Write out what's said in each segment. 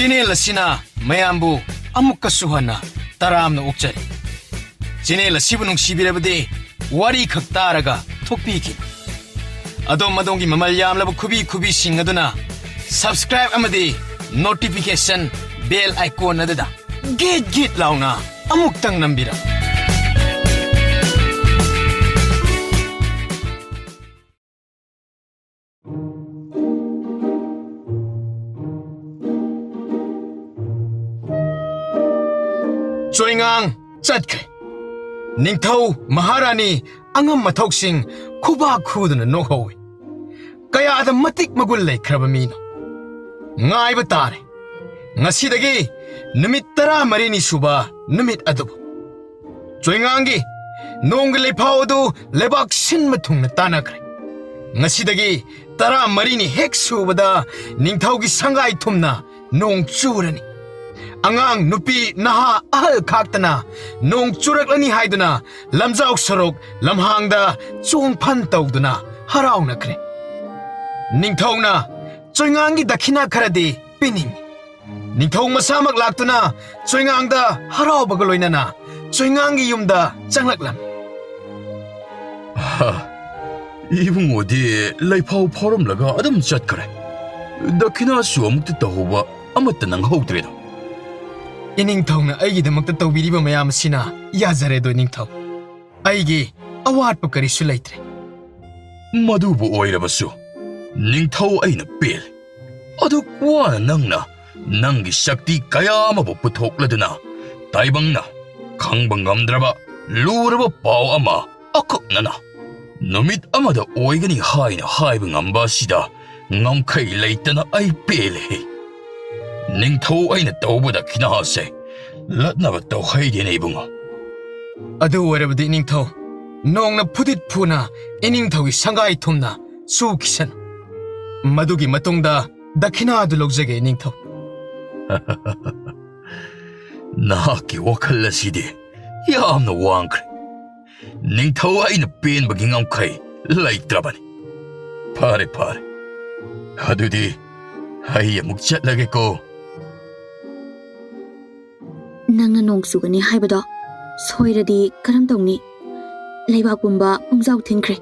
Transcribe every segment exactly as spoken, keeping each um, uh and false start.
Channel ꯑꯁꯤꯅ ꯃꯌꯥꯝꯕꯨ ꯑꯃꯨꯛꯀꯁꯨ ꯍꯟꯅ ꯇꯔꯥꯝꯅ ꯑꯣꯛꯆꯔꯤ꯫ ꯆꯦꯅꯦꯜ ꯑꯁꯤꯕꯨ ꯅꯨꯡꯁꯤꯕꯤꯔꯕꯗꯤ ꯋꯥꯔꯤ ꯈꯛ ꯇꯥꯔꯒ ꯊꯣꯛꯄꯤꯈꯤꯕ꯫ ꯑꯗꯣꯝ ꯑꯗꯣꯝꯒꯤ ꯃꯃꯜ ꯌꯥꯝꯂꯕ ꯈꯨꯕꯤ ꯈꯨꯕꯤꯁꯤꯡ ꯑꯗꯨꯅ subscribe ꯑꯃꯗꯤ notification bell icon ꯑꯗꯨꯗ ꯒꯤꯠ ꯒꯤꯠ ꯂꯥꯎꯅ ꯑꯃꯨꯛꯇꯪ ꯅꯝꯕꯤꯔꯝꯃꯨ꯫ ꯆꯣꯏꯉꯥꯡ ꯆꯠꯈ꯭ꯔꯦ꯫ ꯅꯤꯡꯊꯧ ꯃꯍꯥꯔꯥꯅꯤ ꯑꯉꯝ ꯑꯊꯧꯁꯤꯡ ꯈꯨꯕꯥꯛ ꯈꯨꯗꯨꯅ ꯅꯣꯛꯍꯧꯏ꯫ ꯀꯌꯥꯗ ꯃꯇꯤꯛ ꯃꯒꯨꯟ ꯂꯩꯈ꯭ꯔꯕ ꯃꯤꯅꯣ꯫ ꯉꯥꯏꯕ ꯇꯥꯔꯦ꯫ ꯉꯁꯤꯗꯒꯤ ꯅꯨꯃꯤꯠ ꯇꯔꯥꯃꯔꯤꯅꯤ ꯁꯨꯕ ꯅꯨꯃꯤꯠ ꯑꯗꯨꯕꯨ꯫ ꯆꯣꯏꯉꯥꯡꯒꯤ ꯅꯣꯡꯒꯤ ꯂꯩꯐꯥꯎ ꯑꯗꯨ ꯂꯩꯕꯥꯛ ꯁꯤꯟꯕ ꯊꯨꯡꯅ ꯇꯥꯅꯈ꯭ꯔꯦ꯫ ꯉꯁꯤꯗꯒꯤ ꯇꯔꯥꯃꯔꯤꯅꯤ ꯍꯦꯛ ꯁꯨꯕꯗ ꯅꯤꯡꯊꯧꯒꯤ ꯁꯪꯒꯥꯏ ꯊꯨꯝꯅ ꯅꯣꯡ ꯆꯨꯔꯅꯤ꯫ ꯑꯉꯥꯡ, ꯅꯨꯄꯤ, ꯅꯍꯥ, ꯑꯍꯜ ꯈꯥꯛꯇꯅ ꯅꯣꯡ ꯆꯨꯔꯛꯂꯅꯤ ꯍꯥꯏꯗꯨꯅ ꯂꯝꯖꯥꯎ ꯁꯣꯔꯣꯛ ꯂꯝꯍꯥꯡꯗ ꯆꯣꯡꯐꯟ ꯇꯧꯗꯨꯅ ꯍꯔꯥꯎꯅꯈ꯭ꯔꯦ꯫ ꯅꯤꯡꯊꯧꯅ ꯆꯣꯏꯉꯥꯡꯒꯤ ꯗꯈꯤꯅꯥ ꯈꯔꯗꯤ ꯄꯤꯅꯤꯡꯏ꯫ ꯅꯤꯡꯊꯧ ꯃꯁꯥꯃꯛ ꯂꯥꯛꯇꯨꯅ ꯆꯣꯏꯉꯥꯡꯗ ꯍꯔꯥꯎꯕꯒ ꯂꯣꯏꯅꯅ ꯆꯣꯏꯉꯥꯡꯒꯤ ꯌꯨꯝꯗ ꯆꯪꯂꯛꯂꯝꯃꯤ꯫ ꯍꯥ, ꯏꯕꯨꯡꯉꯣꯗꯤ ꯂꯩꯐꯥꯎ ꯐꯥꯎꯔꯝꯂꯒ ꯑꯗꯨꯝ ꯆꯠꯈ꯭ꯔꯦ꯫ ꯗꯈꯤꯅꯥꯁꯨ ꯑꯃꯨꯛꯇ ꯇꯧꯍꯧꯕ ꯑꯃꯠꯇ ꯅꯪꯍꯧꯗ꯭ꯔꯦꯗꯣ꯫ ꯏꯅꯤꯡꯊꯧꯅ ꯑꯩꯒꯤꯗꯃꯛꯇ ꯇꯧꯕꯤꯔꯤꯕ ꯃꯌꯥꯝ ꯑꯁꯤꯅ ꯌꯥꯖꯔꯦꯗꯣ, ꯏꯅꯤꯡꯊꯧ꯫ ꯑꯩꯒꯤ ꯑꯋꯥꯠꯄ ꯀꯔꯤꯁꯨ ꯂꯩꯇ꯭ꯔꯦ꯫ ꯃꯗꯨꯕꯨ ꯑꯣꯏꯔꯕꯁꯨ, ꯅꯤꯡꯊꯧ ꯑꯩꯅ ꯄꯦꯜꯂꯤ꯫ ꯑꯗꯨꯛ ꯋꯥꯅ ꯅꯪꯅ ꯅꯪꯒꯤ ꯁꯛꯇꯤ ꯀꯌꯥ ꯑꯃꯕꯨ ꯄꯨꯊꯣꯛꯂꯗꯨꯅ, ꯇꯥꯏꯕꯪꯅ ꯈꯪꯕ ꯉꯝꯗ꯭ꯔꯕ ꯂꯨꯔꯕ ꯄꯥꯎ ꯑꯃ ꯑꯀꯛꯅꯅ ꯅꯨꯃꯤꯠ ꯑꯃꯗ ꯑꯣꯏꯒꯅꯤ ꯍꯥꯏꯅ ꯍꯥꯏꯕ ꯉꯝꯕ ꯑꯁꯤꯗ ꯉꯝꯈꯩ ꯂꯩꯇꯅ ꯑꯩ ꯄꯦꯜꯂꯦ꯫ ꯅꯤꯡꯊꯧ ꯑꯩꯅ ꯇꯧꯕ ꯗꯈꯤꯅꯥꯁꯦ ꯂꯠꯅꯕ ꯇꯧꯍꯩꯗꯦꯅꯦ, ꯏꯕꯨꯡꯉꯣ꯫ ꯑꯗꯨ ꯑꯣꯏꯔꯕꯗꯤ, ꯏꯅꯤꯡꯊꯧ, ꯅꯣꯡꯅ ꯐꯨꯗꯤꯠ ꯐꯨꯅ ꯏꯅꯤꯡꯊꯧꯒꯤ ꯁꯪꯒꯥꯏ ꯊꯨꯝꯅ ꯆꯨꯈꯤꯁꯅꯨ꯫ ꯃꯗꯨꯒꯤ ꯃꯇꯨꯡꯗ ꯗꯈꯤꯅꯥ ꯑꯗꯨ ꯂꯧꯖꯒꯦ, ꯏꯅꯤꯡꯊꯧ꯫ ꯅꯍꯥꯛꯀꯤ ꯋꯥꯈꯜ ꯑꯁꯤꯗꯤ ꯌꯥꯝꯅ ꯋꯥꯡꯈ꯭ꯔꯦ꯫ ꯅꯤꯡꯊꯧ ꯑꯩꯅ ꯄꯦꯟꯕꯒꯤ ꯉꯝꯈꯩ ꯂꯩꯇ꯭ꯔꯕꯅꯤ꯫ ꯐꯔꯦ, ꯐꯔꯦ꯫ ꯑꯗꯨꯗꯤ ꯑꯩ ꯑꯃꯨꯛ ꯆꯠꯂꯒꯦꯀꯣ꯫ ꯅꯪꯅ ꯅꯣꯡ ꯆꯨꯒꯅꯤ ꯍꯥꯏꯕꯗꯣ ꯁꯣꯏꯔꯗꯤ ꯀꯔꯝ ꯇꯧꯅꯤ? ꯂꯩꯕꯥꯛ ꯄꯨꯝꯕ ꯄꯨꯡꯖꯥꯎ ꯊꯤꯟꯈ꯭ꯔꯦ꯫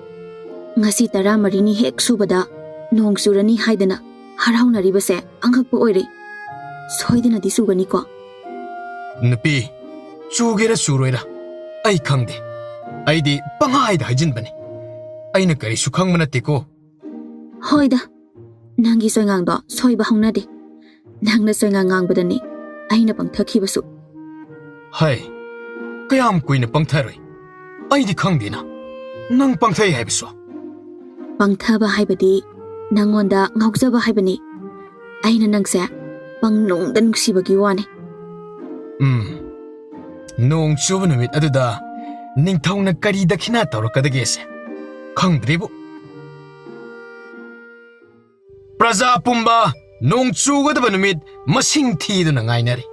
ꯉꯁꯤ ꯇꯔꯥꯃꯔꯤꯅꯤ ꯍꯦꯛ ꯁꯨꯕꯗ ꯅꯣꯡ ꯆꯨꯔꯅꯤ ꯍꯥꯏꯗꯅ ꯍꯔꯥꯎꯅꯔꯤꯕꯁꯦ ꯑꯉꯛꯄ ꯑꯣꯏꯔꯦ꯫ ꯁꯣꯏꯗꯅꯗꯤ ꯆꯨꯒꯅꯤꯀꯣ? ꯅꯨꯄꯤ, ꯆꯨꯒꯦꯔꯥ ꯆꯨꯔꯣꯏꯔꯥ ꯑꯩ ꯈꯪꯗꯦ꯫ ꯑꯩꯗꯤ ꯄꯪꯍꯥꯏꯗ ꯍꯥꯏꯖꯤꯟꯕꯅꯤ꯫ ꯑꯩꯅ ꯀꯔꯤꯁꯨ ꯈꯪꯕ ꯅꯠꯇꯦꯀꯣ꯫ ꯍꯣꯏꯗ, ꯅꯪꯒꯤ ꯆꯣꯏꯉꯥꯡꯗꯣ ꯁꯣꯏꯕ ꯍꯧꯅꯗꯦ꯫ ꯅꯪꯅ ꯆꯣꯏꯉꯥꯡ ꯉꯥꯡꯕꯗꯅꯤ ꯑꯩꯅ ꯄꯪꯊꯈꯤꯕꯁꯨ꯫ ꯍꯩ, ꯀꯌꯥꯝ ꯀꯨꯏꯅ ꯄꯪꯊꯔꯣꯏ? ꯑꯩꯗꯤ ꯈꯪꯗꯦꯅ꯫ ꯅꯪ ꯄꯪꯊꯩ ꯍꯥꯏꯕꯁꯨ꯫ ꯄꯪꯊꯕ ꯍꯥꯏꯕꯗꯤ ꯅꯪꯉꯣꯟꯗ ꯉꯥꯎꯖꯕ ꯍꯥꯏꯕꯅꯤ꯫ ꯑꯩꯅ ꯅꯪꯁꯦ ꯄꯪꯅꯨꯡꯗ ꯅꯨꯡꯁꯤꯕꯒꯤ ꯋꯥꯅꯤ꯫ ꯎꯝ, ꯅꯣꯡ ꯆꯨꯕ ꯅꯨꯃꯤꯠ ꯑꯗꯨꯗ ꯅꯤꯡꯊꯧꯅ ꯀꯔꯤ ꯗꯈꯤꯅꯥ ꯇꯧꯔꯛꯀꯗꯒꯦꯁꯦ ꯈꯪꯗ꯭ꯔꯤꯕꯨ꯫ ꯄ꯭ꯔꯖꯥ ꯄꯨꯝꯕ ꯅꯣꯡ ꯆꯨꯒꯗꯕ ꯅꯨꯃꯤꯠ ꯃꯁꯤꯡ ꯊꯤꯗꯨꯅ ꯉꯥꯏꯅꯔꯤ꯫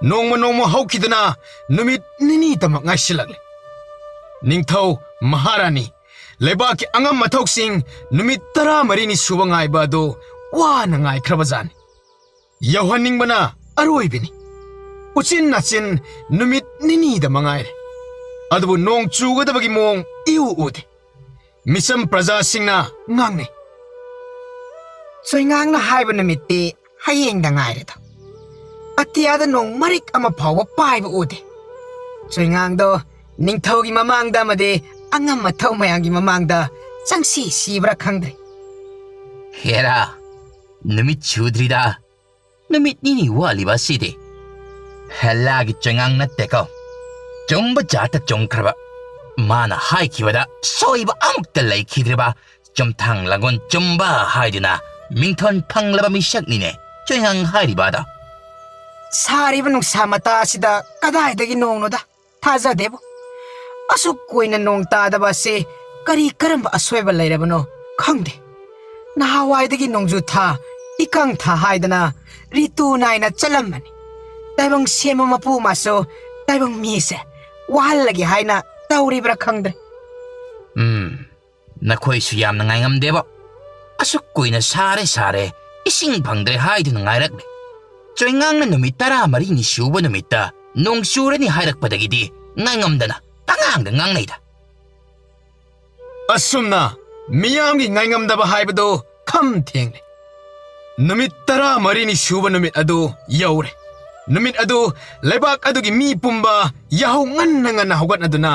ꯅꯣꯡꯃ ꯅꯣꯡꯃ ꯍꯧꯈꯤꯗꯨꯅ ꯅꯨꯃꯤꯠ ꯅꯤꯅꯤꯇꯃꯛ ꯉꯥꯏꯁꯤꯜꯂꯛꯂꯦ꯫ ꯅꯤꯡꯊꯧ ꯃꯍꯥꯔꯥꯅꯤ, ꯂꯩꯕꯥꯛꯀꯤ ꯑꯉꯝ ꯑꯊꯧꯁꯤꯡ ꯅꯨꯃꯤꯠ ꯇꯔꯥꯃꯔꯤꯅꯤ ꯁꯨꯕ ꯉꯥꯏꯕ ꯑꯗꯨ ꯋꯥꯅ ꯉꯥꯏꯈ꯭ꯔꯕꯖꯥꯠꯅꯤ꯫ ꯌꯧꯍꯟꯅꯤꯡꯕꯅ ꯑꯔꯣꯏꯕꯤꯅꯤ꯫ ꯎꯆꯤꯟ ꯅꯥꯆꯤꯟ ꯅꯨꯃꯤꯠ ꯅꯤꯅꯤꯗ ꯃꯉꯥꯏꯔꯦ꯫ ꯑꯗꯨꯕꯨ ꯅꯣꯡ ꯆꯨꯒꯗꯕꯒꯤ ꯃꯑꯣꯡ ꯏꯎ ꯎꯗꯦ꯫ ꯃꯤꯆꯝ ꯄ꯭ꯔꯖꯥꯁꯤꯡꯅ ꯉꯥꯡꯅꯩ꯫ ꯆꯣꯏꯉꯥꯡꯅ ꯍꯥꯏꯕ ꯅꯨꯃꯤꯠꯇꯤ ꯍꯌꯦꯡꯗ ꯉꯥꯏꯔꯦꯗ꯫ ꯑꯇꯤꯌꯥꯗ ꯅꯣꯡ ꯃꯔꯤꯛ ꯑꯃ ꯐꯥꯎꯕ ꯄꯥꯏꯕ ꯎꯗꯦ꯫ ꯆꯣꯏꯉꯥꯡꯗꯣ ꯅꯤꯡꯊꯧꯒꯤ ꯃꯃꯥꯡꯗ ꯑꯃꯗꯤ ꯑꯉꯝ ꯑꯊꯧ ꯃꯌꯥꯝꯒꯤ ꯃꯃꯥꯡꯗ ꯆꯪꯁꯤ ꯁꯤꯕ꯭ꯔꯥ ꯈꯪꯗ꯭ꯔꯦ꯫ ꯍꯦꯔꯥ, ꯅꯨꯃꯤꯠ ꯁꯨꯗ꯭ꯔꯤꯗ꯫ ꯅꯨꯃꯤꯠ ꯅꯤꯅꯤ ꯋꯥꯠꯂꯤꯕ ꯑꯁꯤꯗꯤ꯫ ꯍꯦꯂꯥꯒꯤ ꯆꯣꯏꯉꯥꯡ ꯅꯠꯇꯦꯀꯣ꯫ ꯆꯨꯝꯕ ꯖꯥꯠꯇ ꯆꯨꯝꯈ꯭ꯔꯕ꯫ ꯃꯥꯅ ꯍꯥꯏꯈꯤꯕꯗ ꯁꯣꯏꯕ ꯑꯃꯨꯛꯇ ꯂꯩꯈꯤꯗ꯭ꯔꯤꯕ ꯆꯨꯝꯊꯥꯡ ꯂꯥꯡꯒꯣꯜ ꯆꯨꯝꯕ ꯍꯥꯏꯗꯨꯅ ꯃꯤꯡꯊꯣꯟ ꯐꯪꯂꯕ ꯃꯤꯁꯛꯅꯤꯅꯦ ꯆꯣꯏꯉꯥꯡ ꯍꯥꯏꯔꯤꯕ ꯑꯗꯣ꯫ ꯁꯥꯔꯤꯕ ꯅꯨꯡꯁꯥ ꯃꯇꯥ ꯑꯁꯤꯗ ꯀꯗꯥꯏꯗꯒꯤ ꯅꯣꯡꯅꯣꯗ? ꯊꯥꯖꯗꯦꯕꯨ꯫ ꯑꯁꯨꯛ ꯀꯨꯏꯅ ꯅꯣꯡ ꯇꯥꯗꯕ ꯑꯁꯤ ꯀꯔꯤ ꯀꯔꯝꯕ ꯑꯁꯣꯏꯕ ꯂꯩꯔꯕꯅꯣ ꯈꯪꯗꯦ꯫ ꯅꯍꯥꯟꯋꯥꯏꯗꯒꯤ ꯅꯣꯡꯖꯨ ꯊꯥ, ꯏꯀꯪ ꯊꯥ ꯍꯥꯏꯗꯅ ꯔꯤꯇꯨ ꯅꯥꯏꯅ ꯆꯠꯂꯝꯕꯅꯤ꯫ ꯇꯥꯏꯕꯪ ꯁꯦꯝꯕ ꯃꯄꯨ ꯃꯥꯁꯨ ꯇꯥꯏꯕꯪ ꯃꯤꯁꯦ ꯋꯥꯍꯜꯂꯒꯦ ꯍꯥꯏꯅ ꯇꯧꯔꯤꯕ꯭ꯔꯥ ꯈꯪꯗ꯭ꯔꯦ꯫ ꯎꯝ, ꯅꯈꯣꯏꯁꯨ ꯌꯥꯝꯅ ꯉꯥꯏꯉꯝꯗꯦꯕ꯫ ꯑꯁꯨꯛ ꯀꯨꯏꯅ ꯁꯥꯔꯦ ꯁꯥꯔꯦ, ꯏꯁꯤꯡ ꯐꯪꯗ꯭ꯔꯦ ꯍꯥꯏꯗꯨꯅ ꯉꯥꯏꯔꯛꯂꯦ꯫ ꯆꯣꯏꯉꯥꯡꯅ ꯅꯨꯃꯤꯠ ꯇꯔꯥꯃꯔꯤꯅꯤ ꯁꯨꯕ ꯅꯨꯃꯤꯠꯇ ꯅꯣꯡ ꯆꯨꯔꯅꯤ ꯍꯥꯏꯔꯛꯄꯗꯒꯤꯗꯤ ꯉꯥꯏꯉꯝꯗꯅ ꯄꯉꯥꯡꯗ ꯉꯥꯡꯅꯩꯗ꯫ ꯑꯁꯨꯝꯅ ꯃꯤꯌꯥꯝꯒꯤ ꯉꯥꯏꯉꯝꯗꯕ ꯍꯥꯏꯕꯗꯨ ꯈꯝ ꯊꯦꯡꯂꯦ꯫ ꯅꯨꯃꯤꯠ ꯇꯔꯥꯃꯔꯤꯅꯤ ꯁꯨꯕ ꯅꯨꯃꯤꯠ ꯑꯗꯨ ꯌꯧꯔꯦ꯫ ꯅꯨꯃꯤꯠ ꯑꯗꯨ ꯂꯩꯕꯥꯛ ꯑꯗꯨꯒꯤ ꯃꯤ ꯄꯨꯝꯕ ꯌꯥꯍꯧ ꯉꯟꯅ ꯉꯟꯅ ꯍꯧꯒꯠꯅꯗꯨꯅ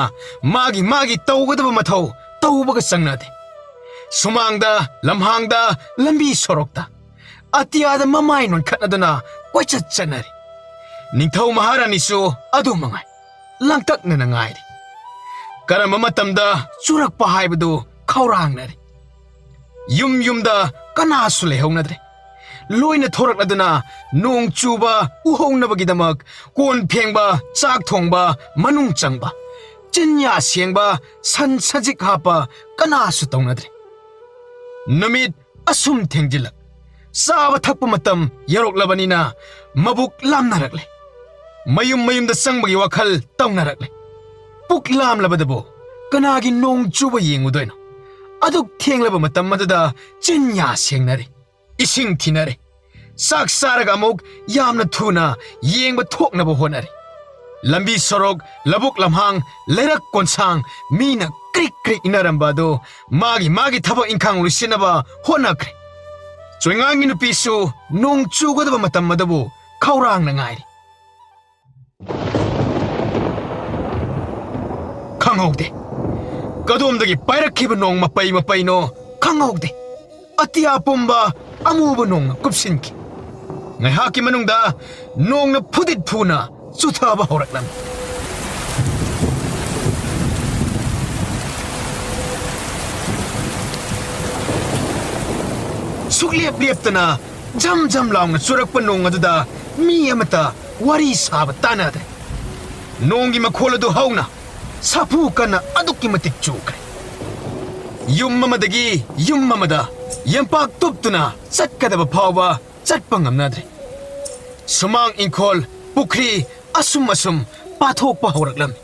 ꯃꯥꯒꯤ ꯃꯥꯒꯤ ꯇꯧꯒꯗꯕ ꯃꯊꯧ ꯇꯧꯕꯒ ꯆꯪꯅꯗꯦ꯫ ꯁꯨꯃꯥꯡꯗ, ꯂꯝꯍꯥꯡꯗ, ꯂꯝꯕꯤ ꯁꯣꯔꯣꯛꯇ ꯑꯇꯤꯌꯥꯗ ꯃꯃꯥꯏ ꯅꯣꯟꯈꯠꯅꯗꯨꯅ ꯀꯣꯏꯆꯠ ꯆꯠꯅꯔꯤ꯫ ꯅꯤꯡꯊꯧ ꯃꯍꯥꯔꯥꯅꯤꯁꯨ ꯑꯗꯨ ꯃꯉꯥꯏ꯫ ꯂꯥꯡꯇꯛꯅꯅ ꯉꯥꯏꯔꯤ꯫ ꯀꯔꯝꯕ ꯃꯇꯝꯗ ꯆꯨꯔꯛꯄ ꯍꯥꯏꯕꯗꯨ ꯈꯧꯔꯥꯡꯅꯔꯤ꯫ ꯌꯨꯝ ꯌꯨꯝꯗ ꯀꯅꯥꯁꯨ ꯂꯩꯍꯧꯅꯗ꯭ꯔꯦ꯫ ꯂꯣꯏꯅ ꯊꯣꯔꯛꯂꯗꯨꯅ ꯅꯣꯡ ꯆꯨꯕ ꯎꯍꯧꯅꯕꯒꯤꯗꯃꯛ ꯀꯣꯟ ꯐꯦꯡꯕ, ꯆꯥꯛ ꯊꯣꯡꯕ, ꯃꯅꯨꯡ ꯆꯪꯕ, ꯆꯤꯟꯌꯥ ꯁꯦꯡꯕ, ꯁꯟ ꯁꯖꯤꯛ ꯍꯥꯞꯄ ꯀꯅꯥꯁꯨ ꯇꯧꯅꯗ꯭ꯔꯦ꯫ ꯅꯨꯃꯤꯠ ꯑꯁꯨꯝ ꯊꯦꯡꯖꯤꯜꯂꯛ, ꯆꯥꯕ ꯊꯛꯄ ꯃꯇꯝ ꯌꯧꯔꯛꯂꯕꯅꯤꯅ ꯃꯕꯨꯛ ꯂꯥꯝꯅꯔꯛꯂꯦ꯫ ꯃꯌꯨꯝ ꯃꯌꯨꯝꯗ ꯆꯪꯕꯒꯤ ꯋꯥꯈꯜ ꯇꯧꯅꯔꯛꯂꯦ꯫ ꯄꯨꯛ ꯂꯥꯝꯂꯕꯗꯕꯨ ꯀꯅꯥꯒꯤ ꯅꯣꯡ ꯆꯨꯕ ꯌꯦꯡꯉꯨꯗꯣꯏꯅꯣ? ꯑꯗꯨꯛ ꯊꯦꯡꯂꯕ ꯃꯇꯝ ꯑꯗꯨꯗ ꯆꯤꯟ ꯌꯥ ꯁꯦꯡꯅꯔꯦ, ꯏꯁꯤꯡ ꯊꯤꯅꯔꯦ꯫ ꯆꯥꯛ ꯆꯥꯔꯒ ꯑꯃꯨꯛ ꯌꯥꯝꯅ ꯊꯨꯅ ꯌꯦꯡꯕ ꯊꯣꯛꯅꯕ ꯍꯣꯠꯅꯔꯦ꯫ ꯂꯝꯕꯤ ꯁꯣꯔꯣꯛ, ꯂꯧꯕꯨꯛ ꯂꯝꯍꯥꯡ, ꯂꯩꯔꯛ ꯀꯣꯟꯁꯥꯡ, ꯃꯤꯅ ꯀ꯭ꯔꯤꯛ ꯀ꯭ꯔꯤꯛ ꯏꯟꯅꯔꯝꯕ ꯑꯗꯨ ꯃꯥꯒꯤ ꯃꯥꯒꯤ ꯊꯕꯛ ꯏꯪꯈꯥꯡ ꯂꯣꯏꯁꯤꯟꯅꯕ ꯍꯣꯠꯅꯈ꯭ꯔꯦ꯫ ꯆꯣꯏꯉꯥꯡꯒꯤ ꯅꯨꯄꯤꯁꯨ ꯅꯣꯡ ꯆꯨꯒꯗꯕ ꯃꯇꯝ ꯑꯗꯨꯕꯨ ꯈꯧꯔꯥꯡꯅ ꯉꯥꯏꯔꯤ꯫ ꯈꯪꯍꯧꯗꯦ꯫ ꯀꯗꯣꯝꯗꯒꯤ ꯄꯥꯏꯔꯛꯈꯤꯕ ꯅꯣꯡ ꯃꯄꯩ ꯃꯄꯩꯅꯣ ꯈꯪꯍꯧꯗꯦ꯫ ꯑꯇꯤꯌꯥ ꯄꯨꯝꯕ ꯑꯃꯨꯕ ꯅꯣꯡꯅ ꯀꯨꯞꯁꯤꯟꯈꯤ꯫ ꯉꯥꯏꯍꯥꯛꯀꯤ ꯃꯅꯨꯡꯗ ꯅꯣꯡꯅ ꯐꯨꯗꯤꯠ ꯐꯨꯅ ꯆꯨꯊꯕ ꯍꯧꯔꯛꯂꯝꯃꯤ꯫ ꯁꯨꯛꯂꯦꯞ ꯂꯦꯞꯇꯅ ꯖꯝ ꯖꯝ ꯂꯥꯎꯅ ꯆꯨꯔꯛꯄ ꯅꯣꯡ ꯑꯗꯨꯗ ꯃꯤ ꯑꯃꯠꯇ ꯋꯥꯔꯤ ꯁꯥꯕ ꯇꯥꯅꯗ꯭ꯔꯦ꯫ ꯅꯣꯡꯒꯤ ꯃꯈꯣꯜ ꯑꯗꯨ ꯍꯧꯅ ꯁꯥꯐꯨ ꯀꯟꯅ ꯑꯗꯨꯛꯀꯤ ꯃꯇꯤꯛ ꯆꯨꯈ꯭ꯔꯦ꯫ ꯌꯨꯝ ꯑꯃꯗꯒꯤ ꯌꯨꯝ ꯑꯃꯗ ꯌꯦꯝꯄꯥꯛ ꯇꯨꯞꯇꯨꯅ ꯆꯠꯀꯗꯕ ꯐꯥꯎꯕ ꯆꯠꯄ ꯉꯝꯅꯗ꯭ꯔꯦ꯫ ꯁꯨꯃꯥꯡ, ꯏꯪꯈꯣꯜ, ꯄꯨꯈ꯭ꯔꯤ ꯑꯁꯨꯝ ꯑꯁꯨꯝ ꯄꯥꯊꯣꯛꯄ ꯍꯧꯔꯛꯂꯝꯃꯤ꯫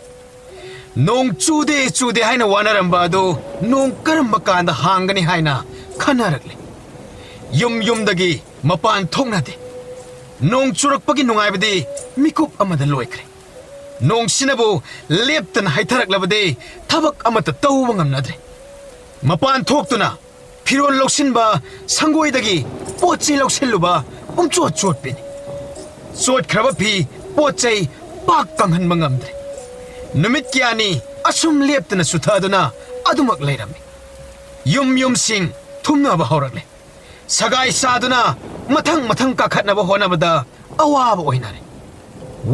ꯅꯣꯡ ꯆꯨꯗꯦ ꯆꯨꯗꯦ ꯍꯥꯏꯅ ꯋꯥꯅꯔꯝꯕ ꯑꯗꯨ ꯅꯣꯡ ꯀꯔꯝꯕ ꯀꯥꯟꯗ ꯍꯥꯡꯒꯅꯤ ꯍꯥꯏꯅ ꯈꯟꯅꯔꯛꯂꯦ꯫ ꯌꯨꯝ ꯌꯨꯝꯗꯒꯤ ꯃꯄꯥꯟ ꯊꯣꯛꯅꯗꯦ꯫ ꯅꯣꯡ ꯆꯨꯔꯛꯄꯒꯤ ꯅꯨꯡꯉꯥꯏꯕꯗꯤ ꯃꯤꯀꯨꯞ ꯑꯃꯗ ꯂꯣꯏꯈ꯭ꯔꯦ꯫ ꯅꯣꯡꯁꯤꯅꯕꯨ ꯂꯦꯞꯇꯅ ꯍꯩꯊꯔꯛꯂꯕꯗꯤ ꯊꯕꯛ ꯑꯃꯠꯇ ꯇꯧꯕ ꯉꯝꯅꯗ꯭ꯔꯦ꯫ ꯃꯄꯥꯟ ꯊꯣꯛꯇꯨꯅ ꯐꯤꯔꯣꯜ ꯂꯧꯁꯤꯟꯕ, ꯁꯪꯒꯣꯏꯗꯒꯤ ꯄꯣꯠ ꯆꯩ ꯂꯧꯁꯤꯜꯂꯨꯕ ꯄꯨꯝꯆꯣꯠ ꯆꯣꯠꯄꯤꯅꯤ꯫ ꯆꯣꯠꯈ꯭ꯔꯕ ꯐꯤ, ꯄꯣꯠ ꯆꯩ ꯄꯥꯛ ꯀꯪꯍꯟꯕ ꯉꯝꯗ꯭ꯔꯦ꯫ ꯅꯨꯃꯤꯠ ꯀꯌꯥꯅꯤ ꯑꯁꯨꯝ ꯂꯦꯞꯇꯅ ꯆꯨꯊꯗꯨꯅ ꯑꯗꯨꯃꯛ ꯂꯩꯔꯝꯃꯤ꯫ ꯌꯨꯝ ꯌꯨꯝꯁꯤꯡ ꯊꯨꯝꯅꯕ ꯍꯧꯔꯛꯂꯦ꯫ ꯁꯒꯥꯏ ꯁꯥꯗꯨꯅ ꯃꯊꯪ ꯃꯊꯪ ꯀꯥꯈꯠꯅꯕ ꯍꯣꯠꯅꯕꯗ ꯑꯋꯥꯕ ꯑꯣꯏꯅꯔꯦ꯫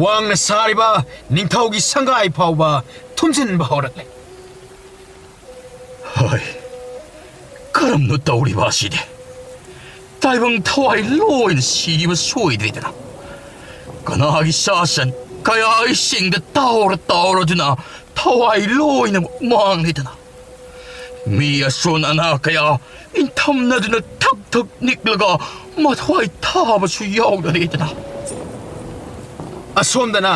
ꯋꯥꯡꯅ ꯁꯥꯔꯤꯕ ꯅꯤꯡꯊꯧꯒꯤ ꯁꯪꯒꯥꯏ ꯐꯥꯎꯕ ꯊꯨꯝꯖꯤꯟꯕ ꯍꯧꯔꯛꯂꯦ꯫ ꯍꯣꯏ, ꯀꯔꯝꯅꯣ ꯇꯧꯔꯤꯕ ꯑꯁꯤꯗꯤ? ꯇꯥꯏꯕꯪ ꯊꯋꯥꯏ ꯂꯣꯏꯅ ꯁꯤꯕ ꯁꯣꯏꯗ꯭ꯔꯦꯗꯅ꯫ ꯀꯅꯥꯒꯤ ꯁꯥꯁꯟ ꯀꯌꯥꯒꯤ ꯁꯤꯡꯗ ꯇꯥꯎꯔ ꯇꯥꯎꯔꯗꯨꯅ ꯊꯋꯥꯏ ꯂꯣꯏꯅꯃꯛ ꯃꯥꯡꯂꯦꯗꯅ꯫ ꯃꯤ ꯑꯁꯣꯟ ꯑꯅꯥ ꯀꯌꯥ ꯏꯟꯊꯝꯅꯗꯨꯅ ꯊꯛ ꯊꯛ ꯅꯤꯛꯂꯒ ꯃꯊ꯭ꯋꯥꯏ ꯊꯥꯕꯁꯨ ꯌꯥꯎꯅꯔꯦꯗꯅ꯫ ꯑꯁꯣꯝꯗꯅ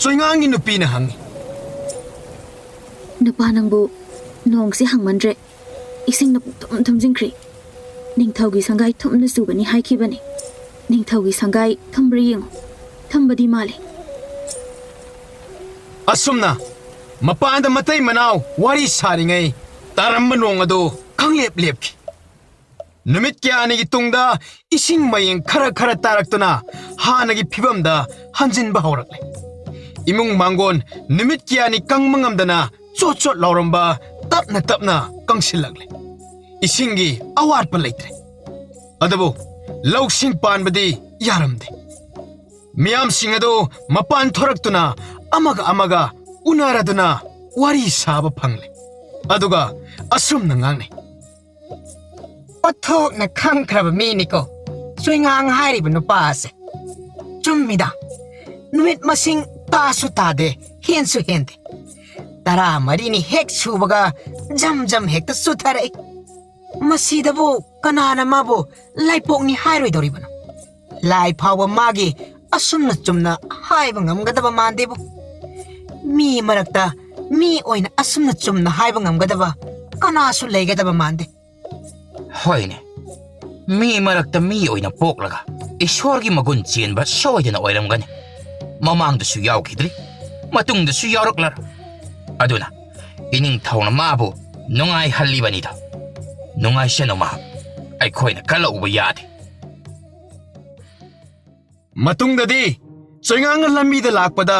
ꯆꯣꯏꯉꯥꯡꯒꯤ ꯅꯨꯄꯤꯅ ꯍꯪꯉꯤ꯫ ꯅꯨꯄꯥ ꯅꯪꯕꯨ ꯅꯣꯡꯁꯦ ꯍꯪꯃꯟꯗ꯭ꯔꯦ, ꯏꯁꯤꯡꯅ ꯄꯨꯡꯊꯨꯝ ꯊꯨꯝꯖꯤꯟꯈ꯭ꯔꯦ꯫ ꯅꯤꯡꯊꯧꯒꯤ ꯁꯪꯒꯥꯏ ꯊꯨꯝꯅ ꯆꯨꯒꯅꯤ ꯍꯥꯏꯈꯤꯕꯅꯤ꯫ ꯅꯤꯡꯊꯧꯒꯤ ꯁꯪꯒꯥꯏ ꯊꯨꯝꯕ꯭ꯔꯥ ꯌꯦꯡꯉꯨ꯫ ꯊꯨꯝꯕꯗꯤ ꯃꯥꯜꯂꯤ꯫ ꯑꯁꯨꯝꯅ ꯃꯄꯥꯟꯗ ꯃꯇꯩ ꯃꯅꯥꯎ ꯋꯥꯔꯤ ꯁꯥꯔꯤꯉꯩ ꯇꯥꯔꯝꯕ ꯅꯣꯡ ꯑꯗꯨ ꯈꯪꯂꯦꯞ ꯂꯦꯞꯈꯤ꯫ ꯅꯨꯃꯤꯠ ꯀꯌꯥꯅꯤꯒꯤ ꯇꯨꯡꯗ ꯏꯁꯤꯡ ꯃꯌꯦꯡ ꯈꯔ ꯈꯔ ꯇꯥꯔꯛꯇꯨꯅ ꯍꯥꯟꯅꯒꯤ ꯐꯤꯕꯝꯗ ꯍꯟꯖꯤꯟꯕ ꯍꯧꯔꯛꯂꯦ꯫ ꯏꯃꯨꯡ ꯃꯥꯡꯒꯣꯟ ꯅꯨꯃꯤꯠ ꯀꯌꯥꯅꯤ ꯀꯪꯕ ꯉꯝꯗꯅ ꯆꯣꯠ ꯆꯣꯠ ꯂꯥꯎꯔꯝꯕ ꯇꯞꯅ ꯇꯞꯅ ꯀꯪꯁꯤꯜꯂꯛꯂꯦ꯫ ꯏꯁꯤꯡꯒꯤ ꯑꯋꯥꯠꯄ ꯂꯩꯇ꯭ꯔꯦ꯫ ꯑꯗꯨꯕꯨ ꯂꯧꯁꯤꯡ ꯄꯥꯟꯕꯗꯤ ꯌꯥꯔꯝꯗꯦ꯫ ꯃꯤꯌꯥꯝꯁꯤꯡ ꯑꯗꯨ ꯃꯄꯥꯟ ꯊꯣꯔꯛꯇꯨꯅ ꯑꯃꯒ ꯑꯃꯒ ꯎꯅꯔꯗꯨꯅ ꯋꯥꯔꯤ ꯁꯥꯕ ꯐꯪꯂꯦ꯫ ꯑꯗꯨꯒ ꯑꯁꯨꯝꯅ ꯉꯥꯡꯅꯩ꯫ ꯑꯣꯟꯊꯣꯛꯅ ꯈꯪꯈ꯭ꯔꯕ ꯃꯤꯅꯤꯀꯣ ꯆꯨꯏꯉꯥꯡ ꯍꯥꯏꯔꯤꯕ ꯅꯨꯄꯥ ꯑꯁꯦ꯫ ꯆꯨꯝꯃꯤꯗ, ꯅꯨꯃꯤꯠ ꯃꯁꯤꯡ ꯇꯥꯁꯨ ꯇꯥꯗꯦ, ꯍꯦꯟꯁꯨ ꯍꯦꯟꯗꯦ꯫ ꯇꯔꯥꯃꯔꯤꯅꯤ ꯍꯦꯛ ꯁꯨꯕꯒ ꯖꯝ ꯖꯝ ꯍꯦꯛꯇ ꯆꯨꯊꯔꯛꯏ꯫ ꯃꯁꯤꯗꯕꯨ ꯀꯅꯥꯅ ꯃꯥꯕꯨ ꯂꯥꯏꯄꯣꯛꯅꯤ ꯍꯥꯏꯔꯣꯏꯗꯧꯔꯤꯕꯅꯣ? ꯂꯥꯏ ꯐꯥꯎꯕ ꯃꯥꯒꯤ ꯑꯁꯨꯝꯅ ꯆꯨꯝꯅ ꯍꯥꯏꯕ ꯉꯝꯒꯗꯕ ꯃꯥꯟꯗꯦꯕꯨ꯫ ꯃꯤ ꯃꯔꯛꯇ ꯃꯤ ꯑꯣꯏꯅ ꯑꯁꯨꯝꯅ ꯆꯨꯝꯅ ꯍꯥꯏꯕ ꯉꯝꯒꯗꯕ ꯀꯅꯥꯁꯨ ꯂꯩꯒꯗꯕ ꯃꯥꯟꯗꯦ꯫ ꯍꯣꯏꯅꯦ, ꯃꯤ ꯃꯔꯛꯇ ꯃꯤ ꯑꯣꯏꯅ ꯄꯣꯛꯂꯒ ꯏꯁꯣꯔꯒꯤ ꯃꯒꯨꯟ ꯆꯦꯟꯕ ꯁꯣꯏꯗꯅ ꯑꯣꯏꯔꯝꯒꯅꯤ꯫ ꯃꯃꯥꯡꯗꯁꯨ ꯌꯥꯎꯈꯤꯗ꯭ꯔꯤ, ꯃꯇꯨꯡꯗꯁꯨ ꯌꯥꯎꯔꯛꯂꯔꯣꯏ꯫ ꯑꯗꯨꯅ ꯏꯅꯤꯡꯊꯧꯅ ꯃꯥꯕꯨ ꯅꯨꯡꯉꯥꯏꯍꯜꯂꯤꯕꯅꯤꯗꯣ꯫ ꯅꯨꯡꯉꯥꯏꯁꯅꯨ ꯃꯍꯥꯛ, ꯑꯩꯈꯣꯏꯅ ꯀꯜꯂꯛꯎꯕ ꯌꯥꯗꯦ꯫ ꯃꯇꯨꯡꯗꯗꯤ ꯆꯣꯏꯉꯥꯡꯅ ꯂꯝꯕꯤꯗ ꯂꯥꯛꯄꯗ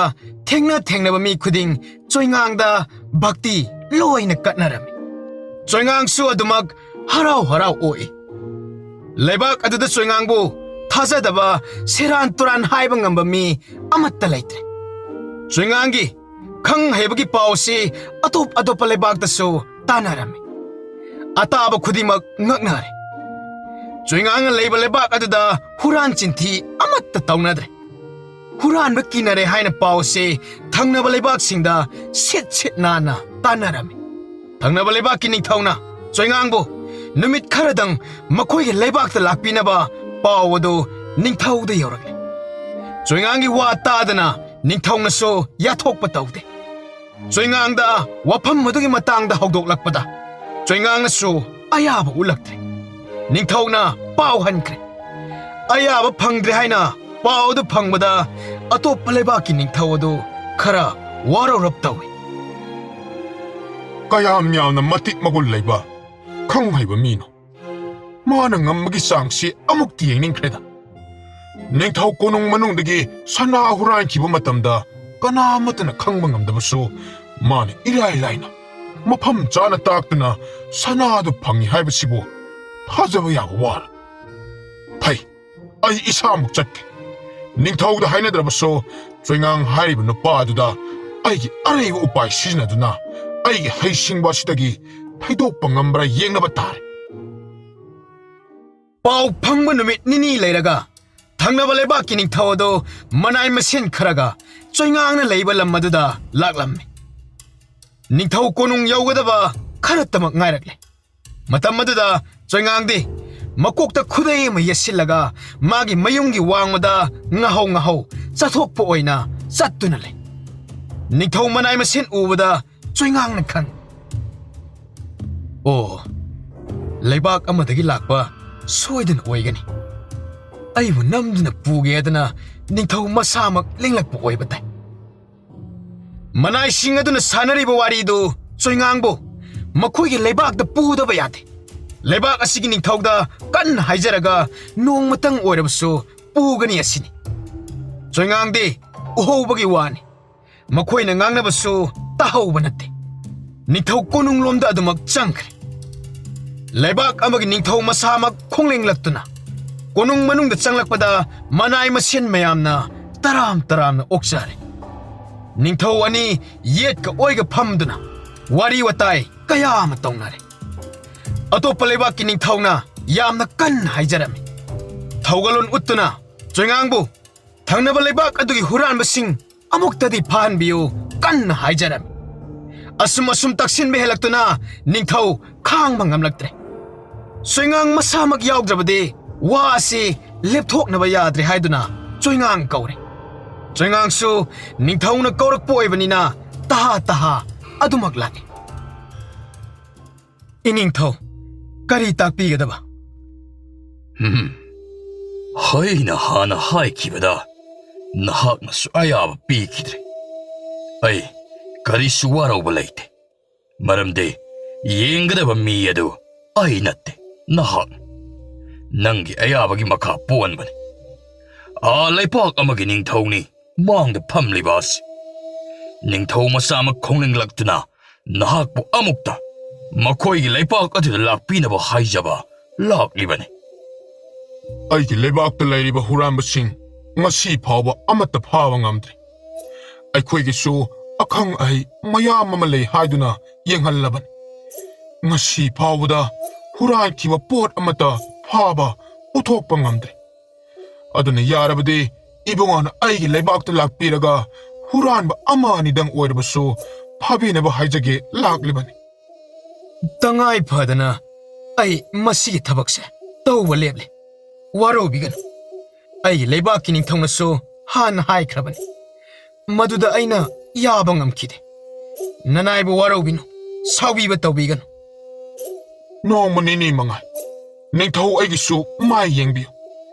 ꯊꯦꯡꯅ ꯊꯦꯡꯅꯕ ꯃꯤ ꯈꯨꯗꯤꯡ ꯆꯣꯏꯉꯥꯡꯗ ꯚꯛꯇꯤ ꯂꯣꯏꯅ ꯀꯠꯅꯔꯝꯃꯤ꯫ ꯆꯣꯏꯉꯥꯡꯁꯨ ꯑꯗꯨꯃꯛ ꯍꯔꯥꯎ ꯍꯔꯥꯎ ꯑꯣꯛꯏ꯫ ꯂꯩꯕꯥꯛ ꯑꯗꯨꯗ ꯆꯣꯏꯉꯥꯡꯕꯨ ꯊꯥꯖꯗꯕ, ꯁꯦꯔꯥꯟ ꯇꯨꯔꯥꯟ ꯍꯥꯏꯕ ꯉꯝꯕ ꯃꯤ ꯑꯃꯠꯇ ꯂꯩꯇ꯭ꯔꯦ꯫ ꯆꯣꯏꯉꯥꯡꯒꯤ ꯈꯪ ꯍꯩꯕꯒꯤ ꯄꯥꯎ ꯑꯁꯤ ꯑꯇꯣꯞ ꯑꯇꯣꯞꯄ ꯂꯩꯕꯥꯛꯇꯁꯨ ꯇꯥꯟꯅꯔꯝꯃꯤ꯫ ꯑꯇꯥꯕ ꯈꯨꯗꯤꯡꯃꯛ ꯉꯛꯅꯔꯦ꯫ ꯆꯣꯏꯉꯥꯡꯅ ꯂꯩꯕ ꯂꯩꯕꯥꯛ ꯑꯗꯨꯗ ꯍꯨꯔꯥꯟ ꯆꯤꯟꯊꯤ ꯑꯃꯠꯇ ꯇꯧꯅꯗ꯭ꯔꯦ꯫ ꯍꯨꯔꯥꯟꯕ ꯀꯤꯅꯔꯦ ꯍꯥꯏꯅ ꯄꯥꯎ ꯑꯁꯤ ꯊꯪꯅꯕ ꯂꯩꯕꯥꯛꯁꯤꯡꯗ ꯁꯤꯠ ꯁꯤꯠ ꯅꯥꯟꯅ ꯇꯥꯟꯅꯔꯝꯃꯤ꯫ ꯊꯪꯅꯕ ꯂꯩꯕꯥꯛꯀꯤ ꯅꯤꯡꯊꯧꯅ ꯆꯣꯏꯉꯥꯡꯕꯨ ꯅꯨꯃꯤꯠ ꯈꯔꯗꯪ ꯃꯈꯣꯏꯒꯤ ꯂꯩꯕꯥꯛꯇ ꯂꯥꯛꯄꯤꯅꯕ ꯄꯥꯎ ꯑꯗꯨ ꯅꯤꯡꯊꯧꯗ ꯌꯧꯔꯛꯂꯦ꯫ ꯆꯣꯏꯉꯥꯡꯒꯤ ꯋꯥ ꯇꯥꯗꯅ ꯅꯤꯡꯊꯧꯅꯁꯨ ꯌꯥꯊꯣꯛꯄ ꯇꯧꯗꯦ꯫ ꯆꯣꯏꯉꯥꯡꯗ ꯋꯥꯐꯝ ꯑꯗꯨꯒꯤ ꯃꯇꯥꯡꯗ ꯍꯧꯗꯣꯛꯂꯛꯄꯗ ꯆꯣꯏꯉꯥꯡꯅꯁꯨ ꯑꯌꯥꯕ ꯎꯠꯂꯛꯇ꯭ꯔꯦ꯫ ꯅꯤꯡꯊꯧꯅ ꯄꯥꯎ ꯍꯟꯈ꯭ꯔꯦ꯫ ꯑꯌꯥꯕ ꯐꯪꯗ꯭ꯔꯦ ꯍꯥꯏꯅ ꯄꯥꯎ ꯑꯗꯨ ꯐꯪꯕꯗ ꯑꯇꯣꯞꯄ ꯂꯩꯕꯥꯛꯀꯤ ꯅꯤꯡꯊꯧ ꯑꯗꯨ ꯈꯔ ꯋꯥꯔꯧꯔꯞ ꯇꯧꯏ꯫ ꯀꯌꯥꯝ ꯌꯥꯝꯅ ꯃꯇꯤꯛ ꯃꯒꯨꯟ ꯂꯩꯕ ꯈꯪ ꯍꯩꯕ ꯃꯤꯅꯣ! ꯃꯥꯅ ꯉꯝꯕꯒꯤ ꯆꯥꯡꯁꯤ ꯑꯃꯨꯛꯇꯤ ꯌꯦꯡꯅꯤꯡꯈ꯭ꯔꯦꯗ꯫ ꯅꯤꯡꯊꯧ ꯀꯣꯅꯨꯡ ꯃꯅꯨꯡꯗꯒꯤ ꯁꯅꯥ ꯍꯨꯔꯥꯟꯈꯤꯕ ꯃꯇꯝꯗ ꯀꯅꯥ ꯑꯃꯠꯇꯅ ꯈꯪꯕ ꯉꯝꯗꯕꯁꯨ ꯃꯥꯅ ꯏꯔꯥꯏ ꯂꯥꯏꯅ ꯃꯐꯝ ꯆꯥꯅ ꯇꯥꯛꯇꯨꯅ ꯁꯅꯥꯗꯨ ꯐꯪꯉꯤ ꯍꯥꯏꯕꯁꯤꯕꯨ ꯊꯥꯖꯕ ꯌꯥꯕ ꯋꯥꯔ꯫ ꯐꯩ, ꯑꯩ ꯏꯁꯥꯃꯛ ꯆꯠꯀꯦ꯫ ꯅꯤꯡꯊꯧꯗ ꯍꯥꯏꯅꯗ꯭ꯔꯕꯁꯨ ꯆꯣꯏꯉꯥꯡ ꯍꯥꯏꯔꯤꯕ ꯅꯨꯄꯥ ꯑꯗꯨꯗ ꯑꯩꯒꯤ ꯑꯔꯩꯕ ꯎꯄꯥꯏ ꯁꯤꯖꯤꯟꯅꯗꯨꯅ ꯑꯩꯒꯤ ꯍꯩꯁꯤꯡꯕ ꯑꯁꯤꯗꯒꯤ ꯊꯩꯗꯣꯛꯄ ꯉꯝꯕ꯭ꯔꯥ ꯌꯦꯡꯅꯕ ꯇꯥꯔꯦ꯫ ꯄꯥꯎ ꯐꯪꯕ ꯅꯨꯃꯤꯠ ꯅꯤꯅꯤ ꯂꯩꯔꯒ ꯊꯪꯅꯕ ꯂꯩꯕꯥꯛꯀꯤ ꯅꯤꯡꯊꯧ ꯑꯗꯨ ꯃꯅꯥꯏ ꯃꯁꯤꯟ ꯈꯔꯒ ꯆꯣꯏꯉꯥꯡꯅ ꯂꯩꯕ ꯂꯝ ꯑꯗꯨꯗ ꯂꯥꯛꯂꯝꯃꯤ꯫ ꯅꯤꯡꯊꯧ ꯀꯣꯅꯨꯡ ꯌꯧꯒꯗꯕ ꯈꯔꯇꯃꯛ ꯉꯥꯏꯔꯛꯂꯦ꯫ ꯃꯇꯝ ꯑꯗꯨꯗ ꯆꯣꯏꯉꯥꯡꯗꯤ ꯃꯀꯣꯛꯇ ꯈꯨꯗꯩ ꯑꯃ ꯌꯦꯠꯁꯤꯜꯂꯒ ꯃꯥꯒꯤ ꯃꯌꯨꯝꯒꯤ ꯋꯥꯡꯃꯗ ꯉꯥꯍꯧ ꯉꯥꯍꯧ ꯆꯠꯊꯣꯛꯄ ꯑꯣꯏꯅ ꯆꯠꯇꯨꯅ ꯂꯩ꯫ ꯅꯤꯡꯊꯧ ꯃꯅꯥꯏ ꯃꯁꯤꯟ ꯎꯕꯗ ꯆꯣꯏꯉꯥꯡꯅ ꯈꯪ, "ꯑꯣ, ꯂꯩꯕꯥꯛ ꯑꯃꯗꯒꯤ ꯂꯥꯛꯄ ꯁꯣꯏꯗꯅ ꯑꯣꯏꯒꯅꯤ꯫ ꯑꯩꯕꯨ ꯅꯝꯗꯨꯅ ꯄꯨꯒꯦꯗꯅ ꯅꯤꯡꯊꯧ ꯃꯁꯥꯃꯛ ꯂꯦꯡꯂꯛꯄ ꯑꯣꯏꯕ ꯇꯥꯏ꯫ ꯃꯅꯥꯏꯁꯤꯡ ꯑꯗꯨꯅ ꯁꯥꯟꯅꯔꯤꯕ ꯋꯥꯔꯤꯗꯨ ꯆꯣꯏꯉꯥꯡꯕꯨ ꯃꯈꯣꯏꯒꯤ ꯂꯩꯕꯥꯛꯇ ꯄꯨꯗꯕ ꯌꯥꯗꯦ꯫ ꯂꯩꯕꯥꯛ ꯑꯁꯤꯒꯤ ꯅꯤꯡꯊꯧꯗ ꯀꯟꯅ ꯍꯥꯏꯖꯔꯒ ꯅꯣꯡꯃꯇꯪ ꯑꯣꯏꯔꯕꯁꯨ ꯄꯨꯒꯅꯤ ꯑꯁꯤꯅꯤ꯫ ꯆꯣꯏꯉꯥꯡꯗꯤ ꯎꯍꯧꯕꯒꯤ ꯋꯥꯅꯤ꯫ ꯃꯈꯣꯏꯅ ꯉꯥꯡꯅꯕꯁꯨ ꯇꯥꯍꯧꯕ ꯅꯠꯇꯦ꯫ ꯅꯤꯡꯊꯧ ꯀꯣꯅꯨꯡꯂꯣꯝꯗ ꯑꯗꯨꯃꯛ ꯆꯪꯈ꯭ꯔꯦ꯫ ꯂꯩꯕꯥꯛ ꯑꯃꯒꯤ ꯅꯤꯡꯊꯧ ꯃꯁꯥꯃꯛ ꯈꯣꯡꯂꯦꯡꯂꯛꯇꯨꯅ ꯀꯣꯅꯨꯡ ꯃꯅꯨꯡꯗ ꯆꯪꯂꯛꯄꯗ ꯃꯅꯥꯏ ꯃꯁꯦꯟ ꯃꯌꯥꯝꯅ ꯇꯔꯥꯝ ꯇꯔꯥꯝꯅ ꯑꯣꯛꯆꯔꯦ꯫ ꯅꯤꯡꯊꯧ ꯑꯅꯤ ꯌꯦꯠꯀ ꯑꯣꯏꯒ ꯐꯝꯗꯨꯅ ꯋꯥꯔꯤ ꯋꯥꯇꯥꯏ ꯀꯌꯥ ꯑꯃ ꯇꯧꯅꯔꯦ꯫ ꯑꯇꯣꯞꯄ ꯂꯩꯕꯥꯛꯀꯤ ꯅꯤꯡꯊꯧꯅ ꯌꯥꯝꯅ ꯀꯟꯅ ꯍꯥꯏꯖꯔꯝꯃꯤ꯫ ꯊꯧꯒꯜꯂꯣꯟ ꯎꯠꯇꯨꯅ ꯆꯣꯏꯉꯥꯡꯕꯨ ꯊꯪꯅꯕ ꯂꯩꯕꯥꯛ ꯑꯗꯨꯒꯤ ꯍꯨꯔꯥꯟꯕꯁꯤꯡ ꯑꯃꯨꯛꯇꯗꯤ ꯐꯥꯍꯟꯕꯤꯌꯨ ꯀꯟꯅ ꯍꯥꯏꯖꯔꯝꯃꯤ꯫ ꯑꯁꯨꯝ ꯑꯁꯨꯝ ꯇꯛꯁꯤꯟꯕ ꯍꯦꯜꯂꯛꯇꯨꯅ ꯅꯤꯡꯊꯧ ꯈꯥꯡꯕ ꯉꯝꯂꯛꯇ꯭ꯔꯦ꯫ ꯆꯣꯏꯉꯥꯡ ꯃꯁꯥꯃꯛ ꯌꯥꯎꯗ꯭ꯔꯕꯗꯤ ꯋꯥ ꯑꯁꯤ ꯂꯦꯞꯊꯣꯛꯅꯕ ꯌꯥꯗ꯭ꯔꯦ ꯍꯥꯏꯗꯨꯅ ꯆꯣꯏꯉꯥꯡ ꯀꯧꯔꯦ꯫ ꯆꯣꯏꯉꯥꯡꯁꯨ ꯅꯤꯡꯊꯧꯅ ꯀꯧꯔꯛꯄ ꯑꯣꯏꯕꯅꯤꯅ ꯇꯍꯥ ꯇꯍꯥ ꯑꯗꯨꯃꯛ ꯂꯥꯛꯏ꯫ ꯏꯅꯤꯡꯊꯧ, ꯀꯔꯤ ꯇꯥꯛꯄꯤꯒꯗꯕ? ꯍꯝ꯫ ꯑꯩꯅ ꯍꯥꯟꯅ ꯍꯥꯏꯈꯤꯕꯗ ꯅꯍꯥꯛꯅꯁꯨ ꯑꯌꯥꯕ ꯄꯤꯈꯤꯗ꯭ꯔꯦ꯫ ꯑꯩ ꯀꯔꯤꯁꯨ ꯋꯥꯔꯧꯕ ꯂꯩꯇꯦ, ꯃꯔꯝꯗꯤ ꯌꯦꯡꯒꯗꯕ ꯃꯤ ꯑꯗꯨ ꯑꯩ ꯅꯠꯇꯦ, ꯅꯍꯥꯛꯅꯤ꯫ ꯅꯪꯒꯤ ꯑꯌꯥꯕꯒꯤ ꯃꯈꯥ ꯄꯣꯟꯕꯅꯤ꯫ ꯑꯥ ꯂꯩꯄꯥꯛ ꯑꯃꯒꯤ ꯅꯤꯡꯊꯧꯅꯤ ꯃꯥꯡꯗ ꯐꯝꯂꯤꯕ ꯑꯁꯤ꯫ ꯅꯤꯡꯊꯧ ꯃꯁꯥꯃꯛ ꯈꯣꯡꯅꯤꯡꯂꯛꯇꯨꯅ ꯅꯍꯥꯛꯄꯨ ꯑꯃꯨꯛꯇ ꯃꯈꯣꯏꯒꯤ ꯂꯩꯄꯥꯛ ꯑꯗꯨꯗ ꯂꯥꯛꯄꯤꯅꯕ ꯍꯥꯏꯖꯕ ꯂꯥꯛꯂꯤꯕꯅꯤ꯫ ꯑꯩꯒꯤ ꯂꯩꯕꯥꯛꯇ ꯂꯩꯔꯤꯕ ꯍꯨꯔꯥꯟꯕꯁꯤꯡ ꯉꯁꯤ ꯐꯥꯎꯕ ꯑꯃꯠꯇ ꯐꯥꯕ ꯉꯝꯗ꯭ꯔꯤ꯫ ꯑꯩꯈꯣꯏꯒꯤꯁꯨ ꯑꯈꯪ ꯑꯍꯩ ꯃꯌꯥꯝ ꯑꯃ ꯂꯩ ꯍꯥꯏꯗꯨꯅ ꯌꯦꯡꯍꯜꯂꯕꯅꯤ꯫ ꯉꯁꯤ ꯐꯥꯎꯕꯗ ꯍꯨꯔꯥꯟꯈꯤꯕ ꯄꯣꯠ ꯑꯃꯠꯇ ꯐꯥꯕ ꯎꯊꯣꯛꯄ ꯉꯝꯗ꯭ꯔꯤ꯫ ꯑꯗꯨꯅ ꯌꯥꯔꯕꯗꯤ ꯏꯕꯨꯡꯉꯣꯅ ꯑꯩꯒꯤ ꯂꯩꯕꯥꯛꯇ ꯂꯥꯛꯄꯤꯔꯒ ꯍꯨꯔꯥꯟꯕ ꯑꯃ ꯑꯅꯤꯗꯪ ꯑꯣꯏꯔꯕꯁꯨ ꯐꯥꯕꯤꯅꯕ ꯍꯥꯏꯖꯒꯦ ꯂꯥꯛꯂꯤꯕꯅꯤ꯫ ꯇꯉꯥꯏ ꯐꯗꯅ ꯑꯩ ꯃꯁꯤꯒꯤ ꯊꯕꯛꯁꯦ ꯇꯧꯕ ꯂꯦꯞꯂꯦ꯫ ꯋꯥꯔꯧꯕꯤꯒꯅꯨ꯫ ꯑꯩꯒꯤ ꯂꯩꯕꯥꯛꯀꯤ ꯅꯤꯡꯊꯧꯅꯁꯨ ꯍꯥꯟꯅ ꯍꯥꯏꯈ꯭ꯔꯕꯅꯤ꯫ ꯃꯗꯨꯗ ꯑꯩꯅ ꯌꯥꯕ ꯉꯝꯈꯤꯗꯦ꯫ ꯅꯅꯥꯏꯕꯨ ꯋꯥꯔꯧꯕꯤꯅꯨ, ꯁꯥꯎꯕꯤꯕ ꯇꯧꯕꯤꯒꯅꯨ꯫ ꯅꯣꯡꯃ ꯅꯤꯅꯤ ꯃꯉꯥꯏ꯫ ꯅꯤꯡꯊꯧ ꯑꯩꯒꯤꯁꯨ ꯃꯥꯏ ꯌꯦꯡꯕꯤꯌꯨ꯫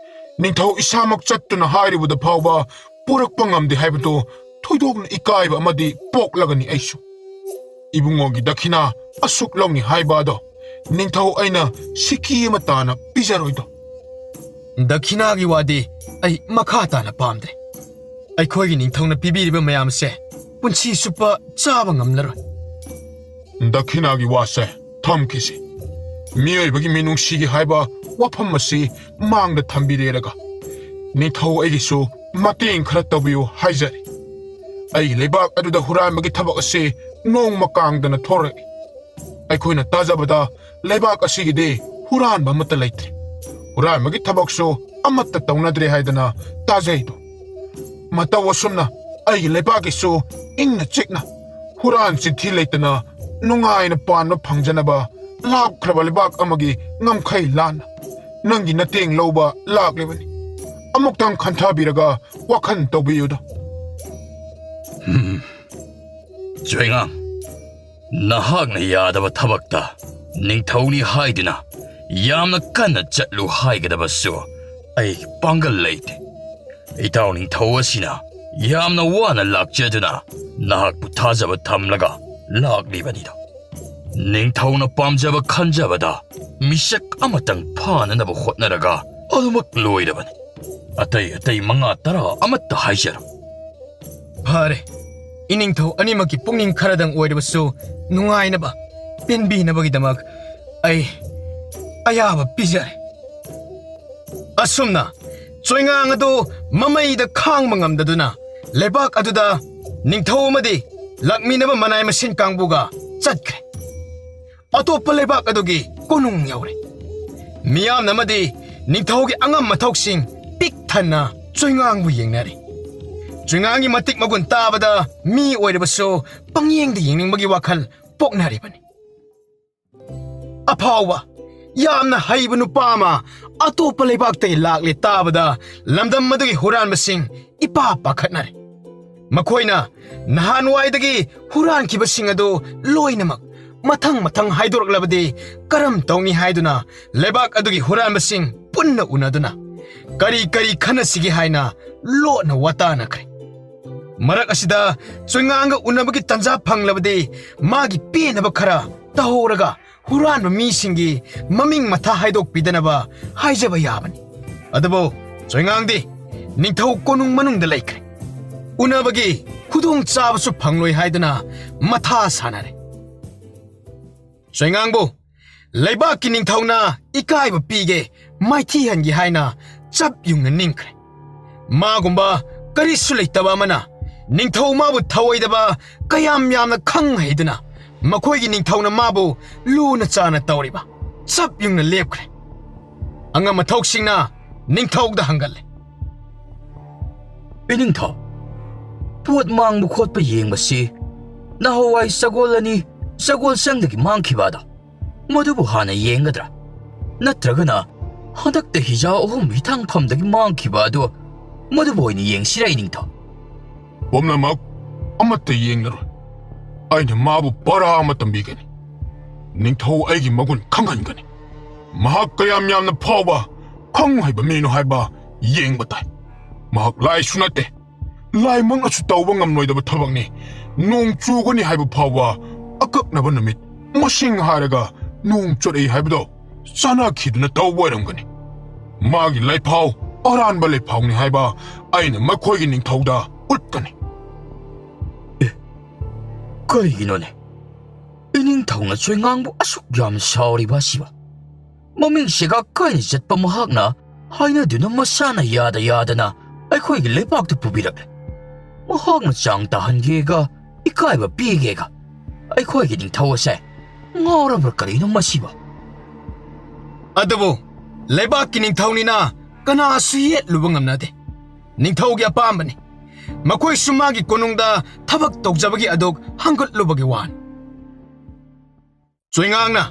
ꯅꯤꯡꯊꯧ ꯏꯁꯥꯃꯛ ꯆꯠꯇꯨꯅ ꯍꯥꯏꯔꯨꯕꯗ ꯐꯥꯎꯕ ꯄꯨꯔꯛꯄ ꯉꯝꯗꯦ ꯍꯥꯏꯕꯗꯨ ꯊꯣꯏꯗꯣꯛꯅ ꯏꯀꯥꯏꯕ ꯑꯃꯗꯤ ꯄꯣꯛꯂꯒꯅꯤ ꯑꯩꯁꯨ꯫ ꯏꯕꯨꯡꯉꯣꯒꯤ ꯗꯈꯤꯅꯥ ꯑꯁꯨꯛ ꯂꯧꯅꯤ ꯍꯥꯏꯕ ꯑꯗꯣ ꯅꯤꯡꯊꯧ ꯑꯩꯅ ꯁꯤꯀꯤ ꯑꯃ ꯇꯥꯅ ꯄꯤꯖꯔꯣꯏꯗꯣ꯫ ꯗꯈꯤꯅꯥꯒꯤ ꯋꯥꯗꯤ ꯑꯩ ꯃꯈꯥ ꯇꯥꯅ ꯄꯥꯝꯗ꯭ꯔꯦ꯫ ꯑꯩꯈꯣꯏꯒꯤ ꯅꯤꯡꯊꯧꯅ ꯄꯤꯕꯤꯔꯤꯕ ꯃꯌꯥꯝꯁꯦ ꯄꯨꯟꯁꯤ ꯆꯨꯞꯄ ꯆꯥꯕ ꯉꯝꯂꯔꯣꯏ꯫ ꯗꯈꯤꯅꯥꯒꯤ ꯋꯥꯁꯦ ꯊꯝꯈꯤꯁꯤ꯫ ꯃꯤꯑꯣꯏꯕꯒꯤ ꯃꯤꯅꯨꯡꯁꯤꯒꯤ ꯍꯥꯏꯕ ꯋꯥꯐꯝ ꯑꯁꯤ ꯃꯥꯡꯗ ꯊꯝꯕꯤꯔꯦꯔꯒ ꯅꯤꯡꯊꯧ ꯑꯩꯒꯤꯁꯨ ꯃꯇꯦꯡ ꯈꯔ ꯇꯧꯕꯤꯌꯨ ꯍꯥꯏꯖꯔꯤ꯫ ꯑꯩꯒꯤ ꯂꯩꯕꯥꯛ ꯑꯗꯨꯗ ꯍꯨꯔꯥꯟꯕꯒꯤ ꯊꯕꯛ ꯑꯁꯤ ꯅꯣꯡꯃ ꯀꯥꯡꯗꯅ ꯊꯣꯔꯛꯏ꯫ ꯑꯩꯈꯣꯏꯅ ꯇꯥꯖꯕꯗ ꯂꯩꯕꯥꯛ ꯑꯁꯤꯒꯤꯗꯤ ꯍꯨꯔꯥꯟꯕ ꯑꯃꯠꯇ ꯂꯩꯇ꯭ꯔꯦ꯫ ꯍꯨꯔꯥꯟꯕꯒꯤ ꯊꯕꯛꯁꯨ ꯑꯃꯠꯇ ꯇꯧꯅꯗ꯭ꯔꯦ ꯍꯥꯏꯗꯅ ꯇꯥꯖꯩꯗꯣ꯫ ꯃꯇꯧ ꯑꯁꯨꯝꯅ ꯑꯩꯒꯤ ꯂꯩꯕꯥꯛꯀꯤꯁꯨ ꯏꯪꯅ ꯆꯤꯛꯅ ꯍꯨꯔꯥꯟ ꯆꯤꯟꯊꯤ ꯂꯩꯇꯅ ꯅꯨꯡꯉꯥꯏꯅ ꯄꯥꯟꯕ ꯐꯪꯖꯅꯕ ꯂꯥꯞꯈ꯭ꯔꯕ ꯂꯩꯕꯥꯛ ꯑꯃꯒꯤ ꯉꯝꯈꯩ ꯂꯥꯟꯅ ꯅꯪꯒꯤ ꯅꯇꯦꯡ ꯂꯧꯕ ꯂꯥꯛꯂꯤꯕꯅꯤ꯫ ꯑꯃꯨꯛꯇꯪ ꯈꯟꯊꯕꯤꯔꯒ ꯋꯥꯈꯜ ꯇꯧꯕꯤꯌꯨꯗ꯫ ꯆꯣꯏꯉꯥꯡ, ꯅꯍꯥꯛꯅ ꯌꯥꯗꯕ ꯊꯕꯛꯇ ꯅꯤꯡꯊꯧꯅꯤ ꯍꯥꯏꯗꯨꯅ ꯌꯥꯝꯅ ꯀꯟꯅ ꯆꯠꯂꯨ ꯍꯥꯏꯒꯗꯕꯁꯨ ꯑꯩ ꯄꯥꯡꯒꯜ ꯂꯩꯇꯦ꯫ ꯏꯇꯥꯎ ꯅꯤꯡꯊꯧ ꯑꯁꯤꯅ ꯌꯥꯝꯅ ꯋꯥꯅ ꯂꯥꯛꯆꯗꯨꯅ ꯅꯍꯥꯛꯄꯨ ꯊꯥꯖꯕ ꯊꯝꯂꯒ ꯂꯥꯛꯂꯤꯕꯅꯤꯗꯣ꯫ ꯅꯤꯡꯊꯧꯅ ꯄꯥꯝꯖꯕ ꯈꯟꯖꯕꯗ ꯃꯤꯁꯛ ꯑꯃꯇꯪ ꯐꯥꯅꯅꯕ ꯍꯣꯠꯅꯔꯒ ꯑꯗꯨꯃꯛ ꯂꯣꯏꯔꯕꯅꯤ꯫ ꯑꯇꯩ ꯑꯇꯩ ꯃꯉꯥ ꯇꯔꯥ ꯑꯃꯠꯇ ꯍꯥꯏꯖꯔꯣ꯫ ꯐꯔꯦ, ꯏꯅꯤꯡꯊꯧ ꯑꯅꯤꯃꯛꯀꯤ ꯄꯨꯛꯅꯤꯡ ꯈꯔꯗꯪ ꯑꯣꯏꯔꯕꯁꯨ ꯅꯨꯡꯉꯥꯏꯅꯕ, ꯄꯦꯟꯕꯤꯅꯕꯒꯤꯗꯃꯛ ꯑꯩ ꯑꯌꯥꯕ ꯄꯤꯖꯔꯦ꯫ ꯑꯁꯨꯝꯅ ꯆꯣꯏꯉꯥꯡ ꯑꯗꯨ ꯃꯃꯩꯗ ꯈꯥꯡꯕ ꯉꯝꯗꯗꯨꯅ ꯂꯩꯕꯥꯛ ꯑꯗꯨꯗ ꯅꯤꯡꯊꯧ ꯑꯃꯗꯤ ꯂꯥꯛꯃꯤꯟꯅꯕ ꯃꯅꯥꯏ ꯃꯁꯤꯟ ꯀꯥꯡꯕꯨꯒ ꯆꯠꯈ꯭ꯔꯦ꯫ ꯑꯇꯣꯞꯄ ꯂꯩꯕꯥꯛ ꯑꯗꯨꯒꯤ ꯀꯣꯅꯨꯡ ꯌꯧꯔꯦ꯫ ꯃꯤꯌꯥꯝꯅ ꯑꯃꯗꯤ ꯅꯤꯡꯊꯧꯒꯤ ꯑꯉꯝ ꯃꯊꯧꯁꯤꯡ ꯄꯤꯛ ꯊꯟꯅ ꯆꯣꯏꯉꯥꯡꯕꯨ ꯌꯦꯡꯅꯔꯤ꯫ ꯆꯣꯏꯉꯥꯡꯒꯤ ꯃꯇꯤꯛ ꯃꯒꯨꯟ ꯇꯥꯕꯗ ꯃꯤ ꯑꯣꯏꯔꯕꯁꯨ ꯄꯪꯌꯦꯡꯗ ꯌꯦꯡꯅꯤꯡꯕꯒꯤ ꯋꯥꯈꯜ ꯄꯣꯛꯅꯔꯤꯕꯅꯤ꯫ ꯑꯐꯥꯎꯕ, ꯌꯥꯝꯅ ꯍꯩꯕ ꯅꯨꯄꯥ ꯑꯃ ꯑꯇꯣꯞꯄ ꯂꯩꯕꯥꯛꯇꯒꯤ ꯂꯥꯛꯂꯦ ꯇꯥꯕꯗ ꯂꯝꯗꯝ ꯑꯗꯨꯒꯤ ꯍꯨꯔꯥꯟꯕꯁꯤꯡ ꯏꯄꯥ ꯄꯥꯈꯠꯅꯔꯦ꯫ ꯃꯈꯣꯏꯅ ꯅꯍꯥꯟꯋꯥꯏꯗꯒꯤ ꯍꯨꯔꯥꯟꯈꯤꯕꯁꯤꯡ ꯑꯗꯨ ꯂꯣꯏꯅꯃꯛ ꯃꯊꯪ ꯃꯊꯪ ꯍꯥꯏꯗꯣꯔꯛꯂꯕꯗꯤ ꯀꯔꯝ ꯇꯧꯅꯤ ꯍꯥꯏꯗꯨꯅ ꯂꯩꯕꯥꯛ ꯑꯗꯨꯒꯤ ꯍꯨꯔꯥꯟꯕꯁꯤꯡ ꯄꯨꯟꯅ ꯎꯅꯗꯨꯅ ꯀꯔꯤ ꯀꯔꯤ ꯈꯟꯅꯁꯤꯒꯦ ꯍꯥꯏꯅ ꯂꯣꯠꯅ ꯋꯥꯇꯥꯅꯈ꯭ꯔꯦ꯫ ꯃꯔꯛ ꯑꯁꯤꯗ ꯆꯣꯏꯉꯥꯡꯒ ꯎꯅꯕꯒꯤ ꯇꯥꯟꯖꯥ ꯐꯪꯂꯕꯗꯤ ꯃꯥꯒꯤ ꯄꯦꯟꯅꯕ ꯈꯔ ꯇꯧꯍꯧꯔꯒ ꯍꯨꯔꯥꯟꯕ ꯃꯤꯁꯤꯡꯒꯤ ꯃꯃꯤꯡ ꯃꯊꯥ ꯍꯥꯏꯗꯣꯛꯄꯤꯗꯅꯕ ꯍꯥꯏꯖꯕ ꯌꯥꯕꯅꯤ꯫ ꯑꯗꯨꯕꯨ ꯆꯣꯏꯉꯥꯡꯗꯤ ꯅꯤꯡꯊꯧ ꯀꯣꯅꯨꯡ ꯃꯅꯨꯡꯗ ꯂꯩꯈ꯭ꯔꯦ꯫ ꯎꯅꯕꯒꯤ ꯈꯨꯗꯣꯡꯆꯥꯕꯁꯨ ꯐꯪꯂꯣꯏ ꯍꯥꯏꯗꯨꯅ ꯃꯊꯥ ꯁꯥꯟꯅꯔꯦ꯫ ꯆꯣꯏꯉꯥꯡꯕꯨ ꯂꯩꯕꯥꯛꯀꯤ ꯅꯤꯡꯊꯧꯅ ꯏꯀꯥꯏꯕ ꯄꯤꯒꯦ, ꯃꯥꯏꯊꯤꯍꯟꯒꯦ ꯍꯥꯏꯅ ꯆꯞ ꯌꯨꯡꯅ ꯅꯤꯡꯈ꯭ꯔꯦ꯫ ꯃꯥꯒꯨꯝꯕ ꯀꯔꯤꯁꯨ ꯂꯩꯇꯕ ꯑꯃꯅ ꯅꯤꯡꯊꯧ ꯃꯥꯕꯨ ꯊꯧꯑꯣꯏꯗꯕ ꯀꯌꯥꯝ ꯌꯥꯝꯅ ꯈꯪ ꯍꯩꯗꯨꯅ ꯃꯈꯣꯏꯒꯤ ꯅꯤꯡꯊꯧꯅ ꯃꯥꯕꯨ ꯂꯨꯅ ꯆꯥꯅ ꯇꯧꯔꯤꯕ ꯆꯞ ꯌꯨꯡꯅ ꯂꯦꯞꯈ꯭ꯔꯦ꯫ ꯑꯉꯝ ꯑꯊꯧꯁꯤꯡꯅ ꯅꯤꯡꯊꯧꯗ ꯍꯪꯒꯠꯂꯦ꯫ "ꯏꯅꯤꯡꯊꯧ, ꯄꯣꯠ ꯃꯥꯡꯕ ꯈꯣꯠꯄ ꯌꯦꯡꯕꯁꯤ ꯅꯍꯥꯟꯋꯥꯏ ꯁꯒꯣꯜ ꯑꯅꯤ ꯁꯒꯣꯜ ꯁꯪꯗꯒꯤ ꯃꯥꯡꯈꯤꯕ ꯑꯗꯣ ꯃꯗꯨꯕꯨ ꯍꯥꯟꯅ ꯌꯦꯡꯒꯗ꯭ꯔꯥ? ꯅꯠꯇ꯭ꯔꯒꯅ ꯍꯟꯗꯛꯇ ꯍꯤꯖꯥ ꯑꯍꯨꯝ ꯍꯤꯊꯥꯡꯐꯝꯗꯒꯤ ꯃꯥꯡꯈꯤꯕ ꯑꯗꯨ ꯃꯗꯨꯕꯨ ꯑꯣꯏꯅ ꯌꯦꯡꯁꯤꯔꯥ, ꯏꯅꯤꯡꯊꯧ?" "ꯄꯨꯝꯅꯃꯛ ꯑꯃꯠꯇ ꯌꯦꯡꯂꯔꯣꯏ꯫ ꯑꯩꯅ ꯃꯥꯕꯨ ꯄꯔꯥ ꯑꯃ ꯇꯝꯕꯤꯒꯅꯤ꯫ ꯅꯤꯡꯊꯧ ꯑꯩꯒꯤ ꯃꯒꯨꯟ ꯈꯪꯍꯟꯒꯅꯤ꯫ ꯃꯍꯥꯛ ꯀꯌꯥꯝ ꯌꯥꯝꯅ ꯐꯥꯎꯕ ꯈꯪ ꯍꯩꯕ ꯃꯤꯅꯣ ꯍꯥꯏꯕ ꯌꯦꯡꯕ ꯇꯥꯏ꯫ ꯃꯍꯥꯛ ꯂꯥꯏꯁꯨ ꯅꯠꯇꯦ, ꯂꯥꯏꯃꯛꯅꯁꯨ ꯇꯧꯕ ꯉꯝꯂꯣꯏꯗꯕ ꯊꯕꯛꯅꯤ꯫ ꯅꯣꯡ ꯆꯨꯒꯅꯤ ꯍꯥꯏꯕ ꯐꯥꯎꯕ ꯑꯀꯛꯅꯕ ꯅꯨꯃꯤꯠ ꯃꯁꯤꯡ ꯍꯥꯏꯔꯒ ꯅꯣꯡ ꯆꯨꯔꯛꯏ ꯍꯥꯏꯕꯗꯣ ꯆꯥꯟꯅꯈꯤꯗꯨꯅ ꯇꯧꯕ ꯑꯣꯏꯔꯝꯒꯅꯤ꯫ ꯃꯥꯒꯤ ꯂꯩꯐꯥꯎ ꯑꯔꯥꯟꯕ ꯂꯩꯐꯥꯎꯅꯤ ꯍꯥꯏꯕ ꯑꯩꯅ ꯃꯈꯣꯏꯒꯤ ꯅꯤꯡꯊꯧꯗ ꯎꯠꯀꯅꯤ꯫" ꯑꯦ, ꯀꯔꯤꯒꯤꯅꯣꯅꯦ? ꯏꯅꯤꯡꯊꯧꯅ ꯆꯣꯏꯉꯥꯡꯕꯨ ꯑꯁꯨꯛ ꯌꯥꯝꯅ ꯁꯥꯎꯔꯤꯕ ꯑꯁꯤꯕ? ꯃꯃꯤꯡ ꯁꯦꯒꯥꯛ ꯀꯥꯏꯅ ꯆꯠꯄ ꯃꯍꯥꯛꯅ ꯍꯥꯏꯅꯗꯨꯅ ꯃꯁꯥꯅ ꯌꯥꯗ ꯌꯥꯗꯅ ꯑꯩꯈꯣꯏꯒꯤ ꯂꯩꯕꯥꯛꯇ ꯄꯨꯕꯤꯔꯛꯂꯦ꯫ ꯃꯍꯥꯛꯅ ꯆꯥꯡ ꯇꯥꯍꯟꯒꯦꯒ ꯏꯀꯥꯏꯕ ꯄꯤꯒꯦꯒ꯫ ꯑꯩꯈꯣꯏꯒꯤ ꯅꯤꯡꯊꯧ ꯑꯁꯦ ꯉꯥꯎꯔꯕ꯭ꯔꯥ ꯀꯔꯤꯅꯣ ꯃꯁꯤꯕꯣ? ꯑꯗꯨꯕꯨ ꯂꯩꯕꯥꯛꯀꯤ ꯅꯤꯡꯊꯧꯅꯤꯅ ꯀꯅꯥꯁꯨ ꯌꯦꯠꯂꯨꯕ ꯉꯝꯅꯗꯦ꯫ ꯅꯤꯡꯊꯧꯒꯤ ꯑꯄꯥꯝꯕꯅꯤ꯫ ꯃꯈꯣꯏꯁꯨ ꯃꯥꯒꯤ ꯀꯣꯅꯨꯡꯗ ꯊꯕꯛ ꯇꯧꯖꯕꯒꯤ ꯑꯗꯨ ꯍꯪꯒꯠꯂꯨꯕꯒꯤ ꯋꯥꯅꯤ꯫ ꯆꯣꯏꯉꯥꯡꯅ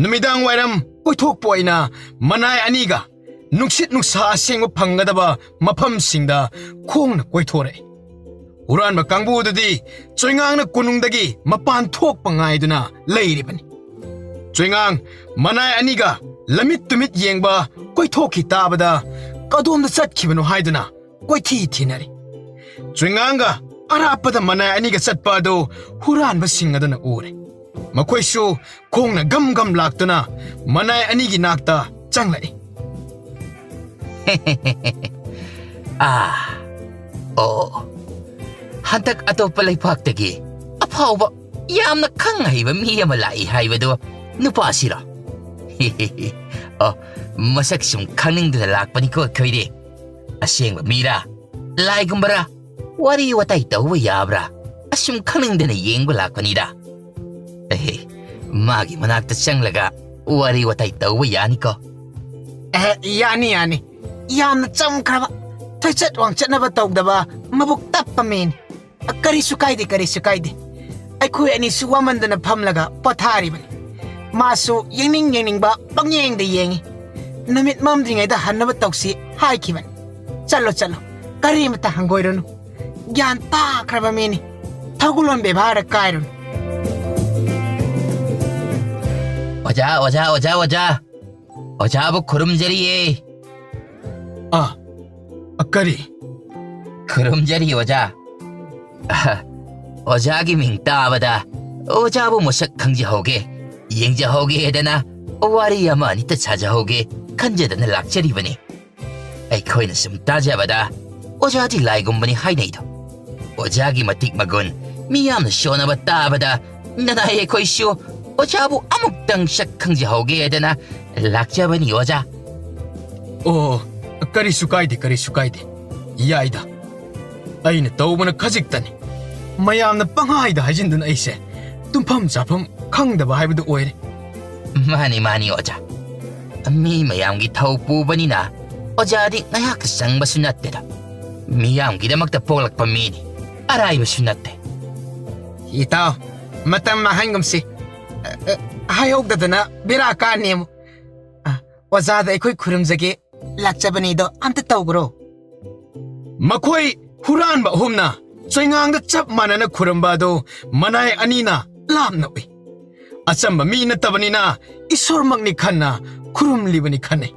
ꯅꯨꯃꯤꯗꯥꯡ ꯋꯥꯏꯔꯝ ꯀꯣꯏꯊꯣꯛꯄ ꯑꯣꯏꯅ ꯃꯅꯥꯏ ꯑꯅꯤꯒ ꯅꯨꯡꯁꯤꯠ ꯅꯨꯡꯁꯥ ꯑꯁꯦꯡꯕ ꯐꯪꯒꯗꯕ ꯃꯐꯝꯁꯤꯡꯗ ꯈꯣꯡꯅ ꯀꯣꯏꯊꯣꯔꯛꯏ꯫ ꯍꯨꯔꯥꯟꯕ ꯀꯥꯡꯕꯨ ꯑꯗꯨꯗꯤ ꯆꯣꯏꯉꯥꯡꯅ ꯀꯣꯅꯨꯡꯗꯒꯤ ꯃꯄꯥꯟ ꯊꯣꯛꯄ ꯉꯥꯏꯗꯨꯅ ꯂꯩꯔꯤꯕꯅꯤ꯫ ꯆꯣꯏꯉꯥꯡ ꯃꯅꯥꯏ ꯑꯅꯤꯒ ꯂꯃꯤꯠ ꯇꯨꯃꯤꯠ ꯌꯦꯡꯕ ꯀꯣꯏꯊꯣꯛꯈꯤ ꯇꯥꯕꯗ ꯀꯗꯣꯝꯗ ꯆꯠꯈꯤꯕꯅꯣ ꯍꯥꯏꯗꯨꯅ ꯀꯣꯏꯊꯤ ꯊꯤꯅꯔꯤ꯫ ꯆꯣꯏꯉꯥꯡꯒ ꯑꯔꯥꯞꯄꯗ ꯃꯅꯥꯏ ꯑꯅꯤꯒ ꯆꯠꯄ ꯑꯗꯨ ꯍꯨꯔꯥꯟꯕꯁꯤꯡ ꯑꯗꯨꯅ ꯎꯔꯦ꯫ ꯃꯈꯣꯏꯁꯨ ꯈꯣꯡꯅ ꯒꯝ ꯒꯝ ꯂꯥꯛꯇꯨꯅ ꯃꯅꯥꯏ ꯑꯅꯤꯒꯤ ꯅꯥꯛꯇ ꯆꯪꯂꯛꯏ꯫ ꯑꯥ, ꯑꯣ, ꯍꯟꯗꯛ ꯑꯇꯣꯞꯄ ꯂꯩꯄꯥꯛꯇꯒꯤ ꯑꯐꯥꯎꯕ, ꯌꯥꯝꯅ ꯈꯪ ꯍꯩꯕ ꯃꯤ ꯑꯃ ꯂꯥꯛꯏ ꯍꯥꯏꯕꯗꯨ ꯅꯨꯄꯥꯁꯤꯔꯣ? ꯑꯣ, ꯃꯁꯛ ꯁꯨꯝ ꯈꯪꯅꯤꯡꯗꯨꯅ ꯂꯥꯛꯄꯅꯤꯀꯣ ꯑꯩꯈꯣꯏꯗꯤ꯫ ꯑꯁꯦꯡꯕ ꯃꯤꯔꯥ? ꯂꯥꯏꯒꯨꯝꯕꯔꯥ? ꯋꯥꯔꯤ ꯋꯥꯇꯥꯏ ꯇꯧꯕ ꯌꯥꯕ꯭ꯔꯥ? ꯑꯁꯨꯝ ꯈꯪꯅꯤꯡꯗꯅ ꯌꯦꯡꯕ ꯂꯥꯛꯄꯅꯤꯗ꯫ ꯑꯦꯍꯦ, ꯃꯥꯒꯤ ꯃꯅꯥꯛꯇ ꯆꯪꯂꯒ ꯋꯥꯔꯤ ꯋꯥꯇꯥꯏ ꯇꯧꯕ ꯌꯥꯅꯤꯀꯣ? ꯑꯦꯍꯦ, ꯌꯥꯅꯤ, ꯌꯥꯅꯤ꯫ ꯌꯥꯝꯅ ꯆꯝꯈ꯭ꯔꯕ, ꯊꯣꯏꯆꯠ ꯋꯥꯡꯆꯠꯅꯕ ꯇꯧꯗꯕ, ꯃꯕꯨꯛ ꯇꯞꯄ ꯃꯤꯅꯤ꯫ ꯀꯔꯤꯁꯨ ꯀꯥꯏꯗꯦ, ꯀꯔꯤꯁꯨ ꯀꯥꯏꯗꯦ꯫ ꯑꯩꯈꯣꯏ ꯑꯅꯤꯁꯨ ꯋꯥꯃꯟꯗꯅ ꯐꯝꯂꯒ ꯄꯣꯊꯥꯔꯤꯕꯅꯤ꯫ ꯃꯥꯁꯨ ꯌꯦꯡꯅꯤꯡ ꯌꯦꯡꯅꯤꯡꯕ ꯄꯪꯌꯦꯡꯗ ꯌꯦꯡꯉꯤ꯫ ꯅꯨꯃꯤꯠ ꯃꯝꯗ꯭ꯔꯤꯉꯩꯗ ꯍꯟꯅꯕ ꯇꯧꯁꯤ ꯍꯥꯏꯈꯤꯕꯅꯤ꯫ ꯆꯠꯂꯣ, ꯆꯠꯂꯣ꯫ ꯀꯔꯤꯃꯇ ꯍꯪꯒꯣꯏꯔꯨꯅꯨ꯫ ꯒ꯭ꯌꯥꯟ ꯇꯥꯈ꯭ꯔꯕ ꯃꯤꯅꯤ꯫ ꯊꯧꯒꯜꯂꯣꯟ ꯕꯦꯕꯥꯔꯗ ꯀꯥꯏꯔꯨꯅꯨ꯫ ꯑꯣꯖꯥ, ꯑꯣꯖꯥ, ꯑꯣꯖꯥ, ꯑꯣꯖꯥ꯫ ꯑꯣꯖꯥꯕꯨ ꯈꯨꯔꯨꯝꯖꯔꯤꯌꯦ꯫ ꯑ, ꯑ, ꯀꯔꯤ? ꯈꯨꯔꯨꯝꯖꯔꯤ, ꯑꯣꯖꯥ꯫ ꯑꯍ, ꯑꯣꯖꯥꯒꯤ ꯃꯤꯡ ꯇꯥꯕꯗ ꯑꯣꯖꯥꯕꯨ ꯃꯁꯛ ꯈꯪꯖꯍꯧꯒꯦ, ꯌꯦꯡꯖꯍꯧꯒꯦꯗꯅ ꯋꯥꯔꯤ ꯑꯃ ꯑꯅꯤꯇ ꯁꯥꯖꯍꯧꯒꯦ ꯈꯟꯖꯗꯅ ꯂꯥꯛꯆꯔꯤꯕꯅꯤ꯫ ꯑꯩꯈꯣꯏꯅ ꯁꯨꯝ ꯇꯥꯖꯕꯗ ꯑꯣꯖꯥꯗꯤ ꯂꯥꯏꯒꯨꯝꯕꯅꯤ ꯍꯥꯏꯅꯩꯗꯣ꯫ ꯑꯣꯖꯥꯒꯤ ꯃꯇꯤꯛ ꯃꯒꯨꯟ ꯃꯤꯌꯥꯝꯅ ꯁꯣꯟꯅꯕ ꯇꯥꯕꯗ ꯅꯅꯥꯏ ꯑꯩꯈꯣꯏꯁꯨ ꯑꯣꯖꯥꯕꯨ ꯑꯃꯨꯛꯇꯪ ꯁꯛ ꯈꯪꯖꯍꯧꯒꯦꯗꯅ ꯂꯥꯛꯆꯕꯅꯤ, ꯑꯣꯖꯥ꯫ ꯑꯣ, ꯀꯔꯤꯁꯨ ꯀꯥꯏꯗꯦ, ꯀꯔꯤꯁꯨ ꯀꯥꯏꯗꯦ꯫ ꯌꯥꯏꯗ꯫ ꯑꯩꯅ ꯇꯧꯕꯅ ꯈꯖꯤꯛꯇꯅꯤ꯫ ꯃꯌꯥꯝꯅ ꯄꯪꯍꯥꯏꯗ ꯍꯥꯏꯖꯤꯟꯗꯨꯅ ꯑꯩꯁꯦ ꯇꯨꯝꯐꯝ ꯆꯥꯐꯝ ꯈꯪꯗꯕ ꯍꯥꯏꯕꯗꯨ ꯑꯣꯏꯔꯦ꯫ ꯃꯥꯅꯤ, ꯃꯥꯅꯤ, ꯑꯣꯖꯥ꯫ ꯃꯤ ꯃꯌꯥꯝꯒꯤ ꯊꯧ ꯄꯨꯕꯅꯤꯅ ꯑꯣꯖꯥꯗꯤ ꯉꯥꯏꯍꯥꯛꯇ ꯆꯪꯕꯁꯨ ꯅꯠꯇꯦꯗ꯫ ꯃꯤꯌꯥꯝꯒꯤꯗꯃꯛꯇ ꯄꯣꯛꯂꯛꯄ ꯃꯤꯅꯤ꯫ ꯑꯔꯥꯏꯕꯁꯨ ꯅꯠꯇꯦ꯫ ꯏꯇꯥꯎ, ꯃꯇꯝ ꯃꯥꯡꯍꯟꯒꯨꯝꯁꯤ꯫ ꯑ, ꯑ, ꯍꯥꯏꯍꯧꯗꯗꯅ ꯕꯦꯔꯥ ꯀꯥꯅꯤ ꯑꯃꯨꯛ꯫ ꯑ, ꯑꯣꯖꯥꯗ ꯑꯩꯈꯣꯏ ꯈꯨꯔꯨꯝꯖꯒꯦ ꯂꯥꯛꯆꯕꯅꯤꯗꯣ ꯑꯝꯇ ꯇꯧꯈ꯭ꯔꯣ꯫ ꯃꯈꯣꯏ ꯍꯨꯔꯥꯟꯕ ꯑꯍꯨꯝꯅ ꯆꯣꯏꯉꯥꯡꯗ ꯆꯞ ꯃꯥꯟꯅꯅ ꯈꯨꯔꯨꯝꯕ ꯑꯗꯨ ꯃꯅꯥꯏ ꯑꯅꯤꯅ ꯂꯥꯞꯅ ꯎꯏ꯫ ꯑꯆꯝꯕ ꯃꯤ ꯅꯠꯇꯕꯅꯤꯅ ꯏꯁꯣꯔꯃꯛꯅꯤ ꯈꯟꯅ ꯈꯨꯔꯨꯝꯂꯤꯕꯅꯤ ꯈꯟꯅꯩ꯫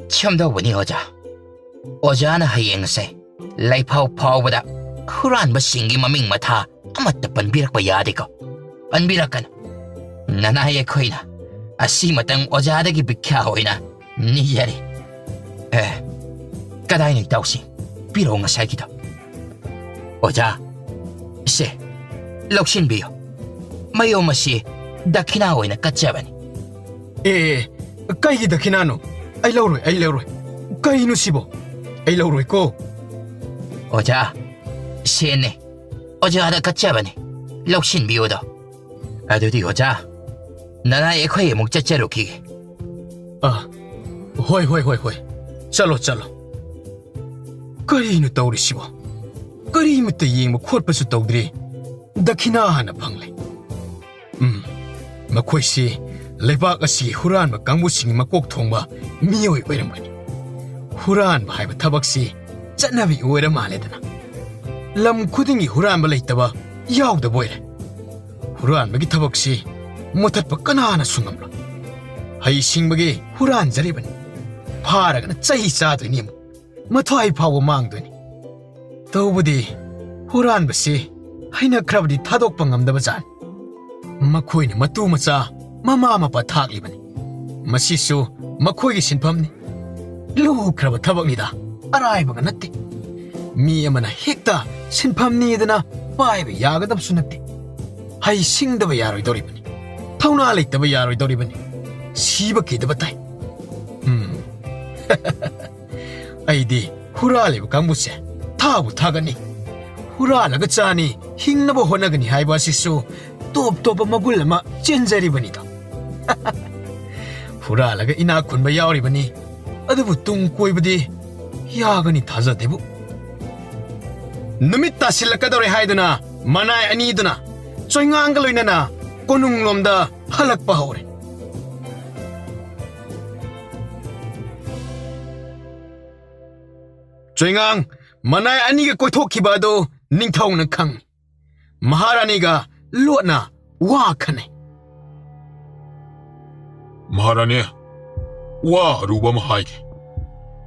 ꯁꯨꯝꯗꯧꯕꯅꯤ ꯑꯣꯖꯥ, ꯑꯣꯖꯥꯅ ꯍꯌꯦꯡꯁꯦ ꯂꯩꯐꯥꯎ ꯐꯥꯎꯕꯗ ꯍꯨꯔꯥꯟꯕꯁꯤꯡꯒꯤ ꯃꯃꯤꯡ ꯃꯊꯥ ꯑꯃꯠꯇ ꯄꯟꯕꯤꯔꯛꯄ ꯌꯥꯗꯦꯀꯣ? ꯄꯟꯕꯤꯔꯛꯀꯅꯨ꯫ ꯅꯅꯥꯏ ꯑꯩꯈꯣꯏꯅ ꯑꯁꯤꯃꯇꯪ ꯑꯣꯖꯥꯗꯒꯤ ꯚꯤꯈ꯭ꯌꯥ ꯑꯣꯏꯅ ꯅꯤꯖꯔꯤ꯫ ꯑꯦ, ꯀꯗꯥꯏꯅꯣ ꯏꯇꯥꯎꯁꯤ? ꯄꯤꯔꯛꯑꯣ ꯉꯁꯥꯏꯒꯤꯗꯣ꯫ ꯑꯣꯖꯥ, ꯁꯦ, ꯂꯧꯁꯤꯟꯕꯤꯌꯨ꯫ ꯃꯌꯣꯝ ꯑꯁꯤ ꯗꯈꯤꯅꯥ ꯑꯣꯏꯅ ꯀꯠꯆꯕꯅꯤ꯫ ꯑꯦ, ꯑꯦ, ꯀꯩꯒꯤ ꯗꯈꯤꯅꯥꯅꯣ? ꯑꯩ ꯂꯧꯔꯣꯏ, ꯑꯩ ꯂꯧꯔꯣꯏ꯫ ꯀꯩꯅꯣ ꯁꯤꯕꯣ? ꯑꯩ ꯂꯧꯔꯣꯏꯀꯣ꯫ ꯑꯣꯖꯥ, ꯁꯦꯟꯅꯦ꯫ ꯑꯣꯖꯥꯗ ꯀꯠꯆꯕꯅꯤ꯫ ꯂꯧꯁꯤꯟꯕꯤꯌꯨꯗꯣ꯫ ꯑꯗꯨꯗꯤ ꯑꯣꯖꯥ, ꯅꯅꯥꯏ ꯑꯩꯈꯣꯏ ꯑꯃꯨꯛ ꯆꯠꯆꯔꯨꯈꯤꯒꯦ꯫ ꯑ, ꯍꯣꯏ, ꯍꯣꯏ, ꯍꯣꯏ, ꯍꯣꯏ꯫ ꯆꯠꯂꯣ, ꯆꯠꯂꯣ꯫ ꯀꯔꯤꯅꯣ ꯇꯧꯔꯤꯁꯤꯕꯣ? ꯀꯔꯤꯃꯠꯇ ꯌꯦꯡꯕ ꯈꯣꯠꯄꯁꯨ ꯇꯧꯗ꯭ꯔꯤ꯫ ꯗꯈꯤꯅꯥ ꯍꯥꯟꯅ ꯐꯪꯂꯦ꯫ ꯎꯝ, ꯃꯈꯣꯏꯁꯤ ꯂꯩꯕꯥꯛ ꯑꯁꯤꯒꯤ ꯍꯨꯔꯥꯟꯕ ꯀꯥꯡꯕꯨꯁꯤꯡꯒꯤ ꯃꯀꯣꯛ ꯊꯣꯡꯕ ꯃꯤꯑꯣꯏ ꯑꯣꯏꯔꯝꯒꯅꯤ꯫ ꯍꯨꯔꯥꯟꯕ ꯍꯥꯏꯕ ꯊꯕꯛꯁꯤ ꯆꯠꯅꯕꯤ ꯑꯣꯏꯔ ꯃꯥꯜꯂꯦꯗꯅ꯫ ꯂꯝ ꯈꯨꯗꯤꯡꯒꯤ ꯍꯨꯔꯥꯟꯕ ꯂꯩꯇꯕ ꯌꯥꯎꯗꯕ ꯑꯣꯏꯔꯦ꯫ ꯍꯨꯔꯥꯟꯕꯒꯤ ꯊꯕꯛꯁꯤ ꯃꯨꯊꯠꯄ ꯀꯅꯥꯅꯁꯨ ꯉꯝꯂꯣꯏ꯫ ꯍꯩ ꯁꯤꯡꯕꯒꯤ ꯍꯨꯔꯥꯟꯖꯔꯤꯕꯅꯤ꯫ ꯐꯥꯔꯒꯅ ꯆꯩ ꯆꯥꯗꯣꯏꯅꯤ ꯑꯃꯨꯛ꯫ ꯃꯊ꯭ꯋꯥꯏ ꯐꯥꯎꯕ ꯃꯥꯡꯗꯣꯏꯅꯤ꯫ ꯇꯧꯕꯗꯤ ꯍꯨꯔꯥꯟꯕꯁꯤ ꯍꯩꯅꯈ꯭ꯔꯕꯗꯤ ꯊꯥꯗꯣꯛꯄ ꯉꯝꯗꯕ ꯖꯥꯠꯅꯤ꯫ ꯃꯈꯣꯏꯅ ꯃꯇꯨ ꯃꯆꯥ ꯃꯃꯥ ꯃꯄꯥ ꯊꯥꯛꯂꯤꯕꯅꯤ꯫ ꯃꯁꯤꯁꯨ ꯃꯈꯣꯏꯒꯤ ꯁꯤꯟꯐꯝꯅꯤ꯫ ꯂꯨꯈ꯭ꯔꯕ ꯊꯕꯛꯅꯤꯗ, ꯑꯔꯥꯏꯕꯒ ꯅꯠꯇꯦ꯫ ꯃꯤ ꯑꯃꯅ ꯍꯦꯛꯇ ꯁꯤꯟꯐꯝꯅꯤꯗꯅ ꯄꯥꯏꯕ ꯌꯥꯒꯗꯕꯁꯨ ꯅꯠꯇꯦ꯫ ꯍꯩ ꯁꯤꯡꯗꯕ ꯌꯥꯔꯣꯏꯗꯧꯔꯤꯕꯅꯤ꯫ ꯊꯧꯅꯥ ꯂꯩꯇꯕ ꯌꯥꯔꯣꯏꯗꯧꯔꯤꯕꯅꯤ꯫ ꯁꯤꯕ ꯀꯤꯗꯕ ꯇꯥꯏ꯫ ꯎꯝ꯫ ꯑꯩꯗꯤ ꯍꯨꯔꯥꯜꯂꯤꯕ ꯀꯥꯡꯕꯨꯁꯦ ꯊꯥꯕꯨ ꯊꯥꯒꯠꯅꯤ꯫ ꯍꯨꯔꯥꯜꯂꯒ ꯆꯥꯅꯤ, ꯍꯤꯡꯅꯕ ꯍꯣꯠꯅꯒꯅꯤ ꯍꯥꯏꯕ ꯑꯁꯤꯁꯨ ꯇꯣꯞ ꯇꯣꯞꯄ ꯃꯒꯨꯟ ꯑꯃ ꯆꯦꯟꯖꯔꯤꯕꯅꯤꯗꯣ꯫ ꯍꯨꯔꯥꯜꯂꯒ ꯏꯅꯥꯛ ꯈꯨꯟꯕ ꯌꯥꯎꯔꯤꯕꯅꯤ, ꯑꯗꯨꯕꯨ ꯇꯨꯡ ꯀꯣꯏꯕꯗꯤ ꯌꯥꯒꯅꯤ ꯊꯥꯖꯗꯦꯕꯨ꯫ ꯅꯨꯃꯤꯠ ꯇꯥꯁꯤꯜꯂꯛꯀꯗꯧꯔꯦ ꯍꯥꯏꯗꯨꯅ ꯃꯅꯥꯏ ꯑꯅꯤꯗꯨꯅ ꯆꯣꯏꯉꯥꯡꯒ ꯂꯣꯏꯅꯅ ꯀꯣꯅꯨꯡꯂꯣꯝꯗ ꯍꯜꯂꯛꯄ ꯍꯧꯔꯦ꯫ ꯆꯣꯏꯉꯥꯡ ꯃꯅꯥꯏ ꯑꯅꯤꯒ ꯀꯣꯏꯊꯣꯛꯈꯤꯕ ꯑꯗꯨ ꯅꯤꯡꯊꯧꯅ ꯈꯪꯏ꯫ ꯃꯍꯥꯔꯥꯅꯤꯒ ꯂꯣꯠꯅ ꯋꯥ ꯈꯟꯅꯩ꯫ ꯃꯍꯥꯔꯥꯅꯤ, ꯋꯥ ꯑꯔꯨꯕ ꯑꯃ ꯍꯥꯏꯒꯦ꯫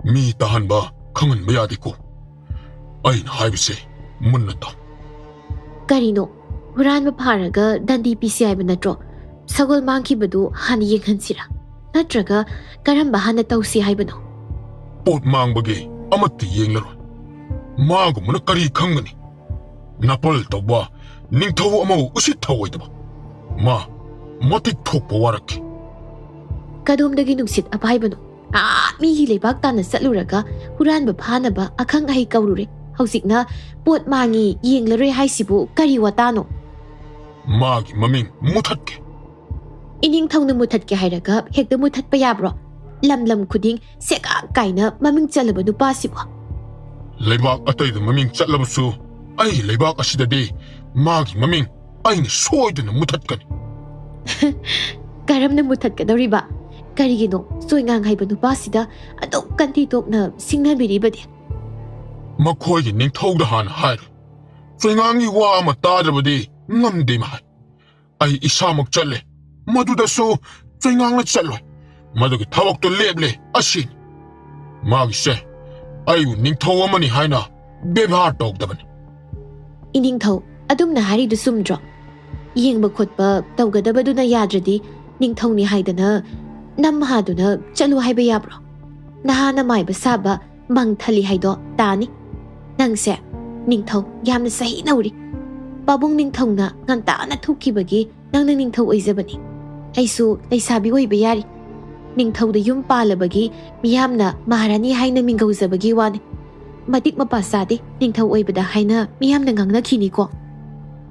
ꯃꯤ ꯇꯥꯍꯟꯕ ꯈꯪꯍꯟꯕ ꯌꯥꯗꯦꯀꯣ꯫ ꯑꯩꯅ ꯍꯥꯏꯕꯁꯦ ꯃꯨꯟꯅ ꯇꯥꯎ꯫ ꯀꯔꯤꯅꯣ? ꯍꯨꯔꯥꯟꯕ ꯐꯥꯔꯒ ꯗꯟꯗꯤ ꯄꯤꯁꯤ ꯍꯥꯏꯕ ꯅꯠꯇ꯭ꯔꯣ? ꯁꯒꯣꯜ ꯃꯥꯡꯈꯤꯕꯗꯨ ꯍꯥꯟꯅ ꯌꯦꯡꯍꯟꯁꯤꯔꯥ? ꯅꯠꯇ꯭ꯔꯒ ꯀꯔꯝꯕ ꯍꯥꯟꯅ ꯇꯧꯁꯤ ꯍꯥꯏꯕꯅꯣ? ꯄꯣꯠ ꯃꯥꯡꯕꯒꯤ ꯑꯃꯠꯇ ꯌꯦꯡꯂꯔꯣꯏ꯫ ꯃꯥꯒꯨꯝꯕꯅ ꯀꯔꯤ ꯈꯪꯒꯅꯤ? ꯅꯥꯄꯜ ꯇꯧꯕ ꯅꯤꯡꯊꯧ ꯑꯃꯕꯨ ꯎꯁꯤꯠ ꯊꯑꯣꯏꯗꯕ꯫ ꯃꯥ ꯃꯇꯤꯛ ꯊꯣꯛꯄ ꯋꯥꯔꯛꯈꯤ꯫ ꯀꯗꯣꯝꯗꯒꯤ ꯅꯨꯡꯁꯤꯠ ꯑꯄꯥꯏꯕꯅꯣ? ꯑꯥ, ꯃꯤꯒꯤ ꯂꯩꯕꯥꯛ ꯇꯥꯟꯅ ꯆꯠꯂꯨꯔꯒ ꯍꯨꯔꯥꯟꯕ ꯐꯥꯅꯕ ꯑꯈꯪ ꯑꯍꯩ ꯀꯧꯔꯨꯔꯦ꯫ ꯍꯧꯖꯤꯛꯅ ꯄꯣꯠ ꯃꯥꯡꯉꯤ, ꯌꯦꯡꯂꯔꯣꯏ ꯍꯥꯏꯁꯤꯕꯨ ꯀꯔꯤ ꯋꯥꯇꯥꯅꯣ? ꯃꯥꯒꯤ ꯃꯃꯤꯡ ꯃꯨꯊꯠꯀꯦ꯫ ꯏꯅꯤꯡꯊꯧꯅ ꯃꯨꯊꯠꯀꯦ ꯍꯥꯏꯔꯒ ꯍꯦꯛꯇ ꯃꯨꯊꯠꯄ ꯌꯥꯕ꯭ꯔꯣ? ꯂꯝ ꯂꯝ ꯈꯨꯗꯤꯡ ꯁꯦꯒꯥꯛ ꯀꯥꯏꯅ ꯃꯃꯤꯡ ꯆꯠꯂꯕ ꯅꯨꯄꯥꯁꯤꯕꯨ꯫ ꯂꯩꯕꯥꯛ ꯑꯇꯩꯗ ꯃꯃꯤꯡ ꯆꯠꯂꯕꯁꯨ ꯑꯩꯒꯤ ꯂꯩꯕꯥꯛ ꯑꯁꯤꯗꯗꯤ ꯃꯥꯒꯤ ꯃꯃꯤꯡ ꯑꯩꯅ ꯁꯣꯏꯗꯅ ꯃꯨꯊꯠꯀꯅꯤ꯫ ꯀꯔꯝꯅ ꯃꯨꯊꯠꯀꯗꯧꯔꯤꯕ? ꯀꯔꯤꯒꯤꯅꯣ ꯆꯣꯏꯉꯥꯡ ꯍꯥꯏꯕ ꯅꯨꯄꯥꯁꯤꯗ ꯑꯗꯨꯛ ꯀꯟꯊꯤ ꯇꯣꯛꯅ ꯁꯤꯡꯅꯕꯤꯔꯤꯕꯗꯤ? ꯃꯈꯣꯏꯒꯤ ꯅꯤꯡꯊꯧꯗ ꯍꯥꯟꯅ ꯍꯥꯏꯔꯣ꯫ ꯆꯣꯏꯉꯥꯡꯒꯤ ꯋꯥ ꯑꯃ ꯇꯥꯗ꯭ꯔꯕꯗꯤ ꯉꯝꯗꯦ ꯃꯍꯥꯏ꯫ ꯑꯩ ꯏꯁꯥꯃꯛ ꯆꯠꯂꯦ꯫ ꯃꯗꯨꯗꯁꯨ ꯆꯣꯏꯉꯥꯡꯅ ꯆꯠꯂꯣꯏ꯫ ꯃꯗꯨꯒꯤ ꯊꯕꯛꯇꯨ ꯂꯦꯞꯂꯦ ꯑꯁꯤꯅꯤ꯫ ꯃꯥꯒꯤꯁꯦ ꯑꯩꯕꯨ ꯅꯤꯡꯊꯧ ꯑꯃꯅꯤ ꯍꯥꯏꯅ ꯕꯦꯕꯥꯔ ꯇꯧꯗꯕꯅꯤ꯫ ꯏꯅꯤꯡꯊꯧ, ꯑꯗꯨꯝꯅ ꯍꯥꯏꯔꯤꯗꯨ ꯆꯨꯝꯗ꯭ꯔꯣ? ꯌꯦꯡꯕ ꯈꯣꯠꯄ ꯇꯧꯒꯗꯕꯗꯨꯅ ꯌꯥꯗ꯭ꯔꯗꯤ ꯅꯤꯡꯊꯧꯅꯤ ꯍꯥꯏꯗꯅ ꯅꯝ ꯍꯥꯗꯨꯅ ꯆꯠꯂꯨ ꯍꯥꯏꯕ ꯌꯥꯕ꯭ꯔꯣ? ꯅꯍꯥꯅ ꯃꯥꯏꯕ ꯁꯥꯕ ꯃꯪ ꯊꯜꯂꯤ ꯍꯥꯏꯗꯣ ꯇꯥꯅꯤ꯫ ꯅꯪꯁꯦ ꯅꯤꯡꯊꯧ ꯌꯥꯝꯅ ꯆꯍꯤ ꯅꯧꯔꯤ꯫ ꯄꯥꯕꯨꯡ ꯅꯤꯡꯊꯧꯅ ꯉꯟꯇꯥꯅ ꯊꯣꯛꯈꯤꯕꯒꯤ ꯅꯪꯅ ꯅꯤꯡꯊꯧ ꯑꯣꯏꯖꯕꯅꯤ꯫ ꯑꯩꯁꯨ ꯂꯩꯁꯥꯕꯤ ꯑꯣꯏꯕ ꯌꯥꯔꯤ꯫ ꯅꯤꯡꯊꯧꯗ ꯌꯨꯝ ꯄꯥꯜꯂꯕꯒꯤ ꯃꯤꯌꯥꯝꯅ ꯃꯍꯥꯔꯥꯅꯤ ꯍꯥꯏꯅ ꯃꯤꯡꯒꯧꯖꯕꯒꯤ ꯋꯥꯅꯤ꯫ ꯃꯇꯤꯛ ꯃꯄꯥ ꯆꯥꯗꯦ ꯅꯤꯡꯊꯧ ꯑꯣꯏꯕꯗ ꯍꯥꯏꯅ ꯃꯤꯌꯥꯝꯅ ꯉꯥꯡꯅꯈꯤꯅꯤꯀꯣ꯫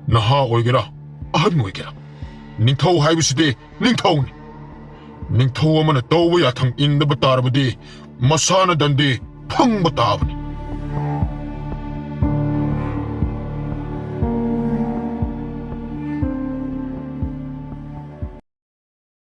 ꯅꯍꯥ ꯑꯣꯏꯒꯦꯔꯥ, ꯑꯍꯟ ꯑꯣꯏꯒꯦꯔꯥ, ꯅꯤꯡꯊꯧ ꯍꯥꯏꯕꯁꯤꯗꯤ ꯅꯤꯡꯊꯧꯅꯤ꯫ ꯅꯤꯡꯊꯧ ꯑꯃꯅ ꯇꯧꯕ ꯌꯥꯊꯪ ꯏꯟꯗꯕ ꯇꯥꯔꯕꯗꯤ ꯃꯁꯥꯅ ꯗꯟꯗꯤ ꯐꯪꯕ ꯇꯥꯕꯅꯤ꯫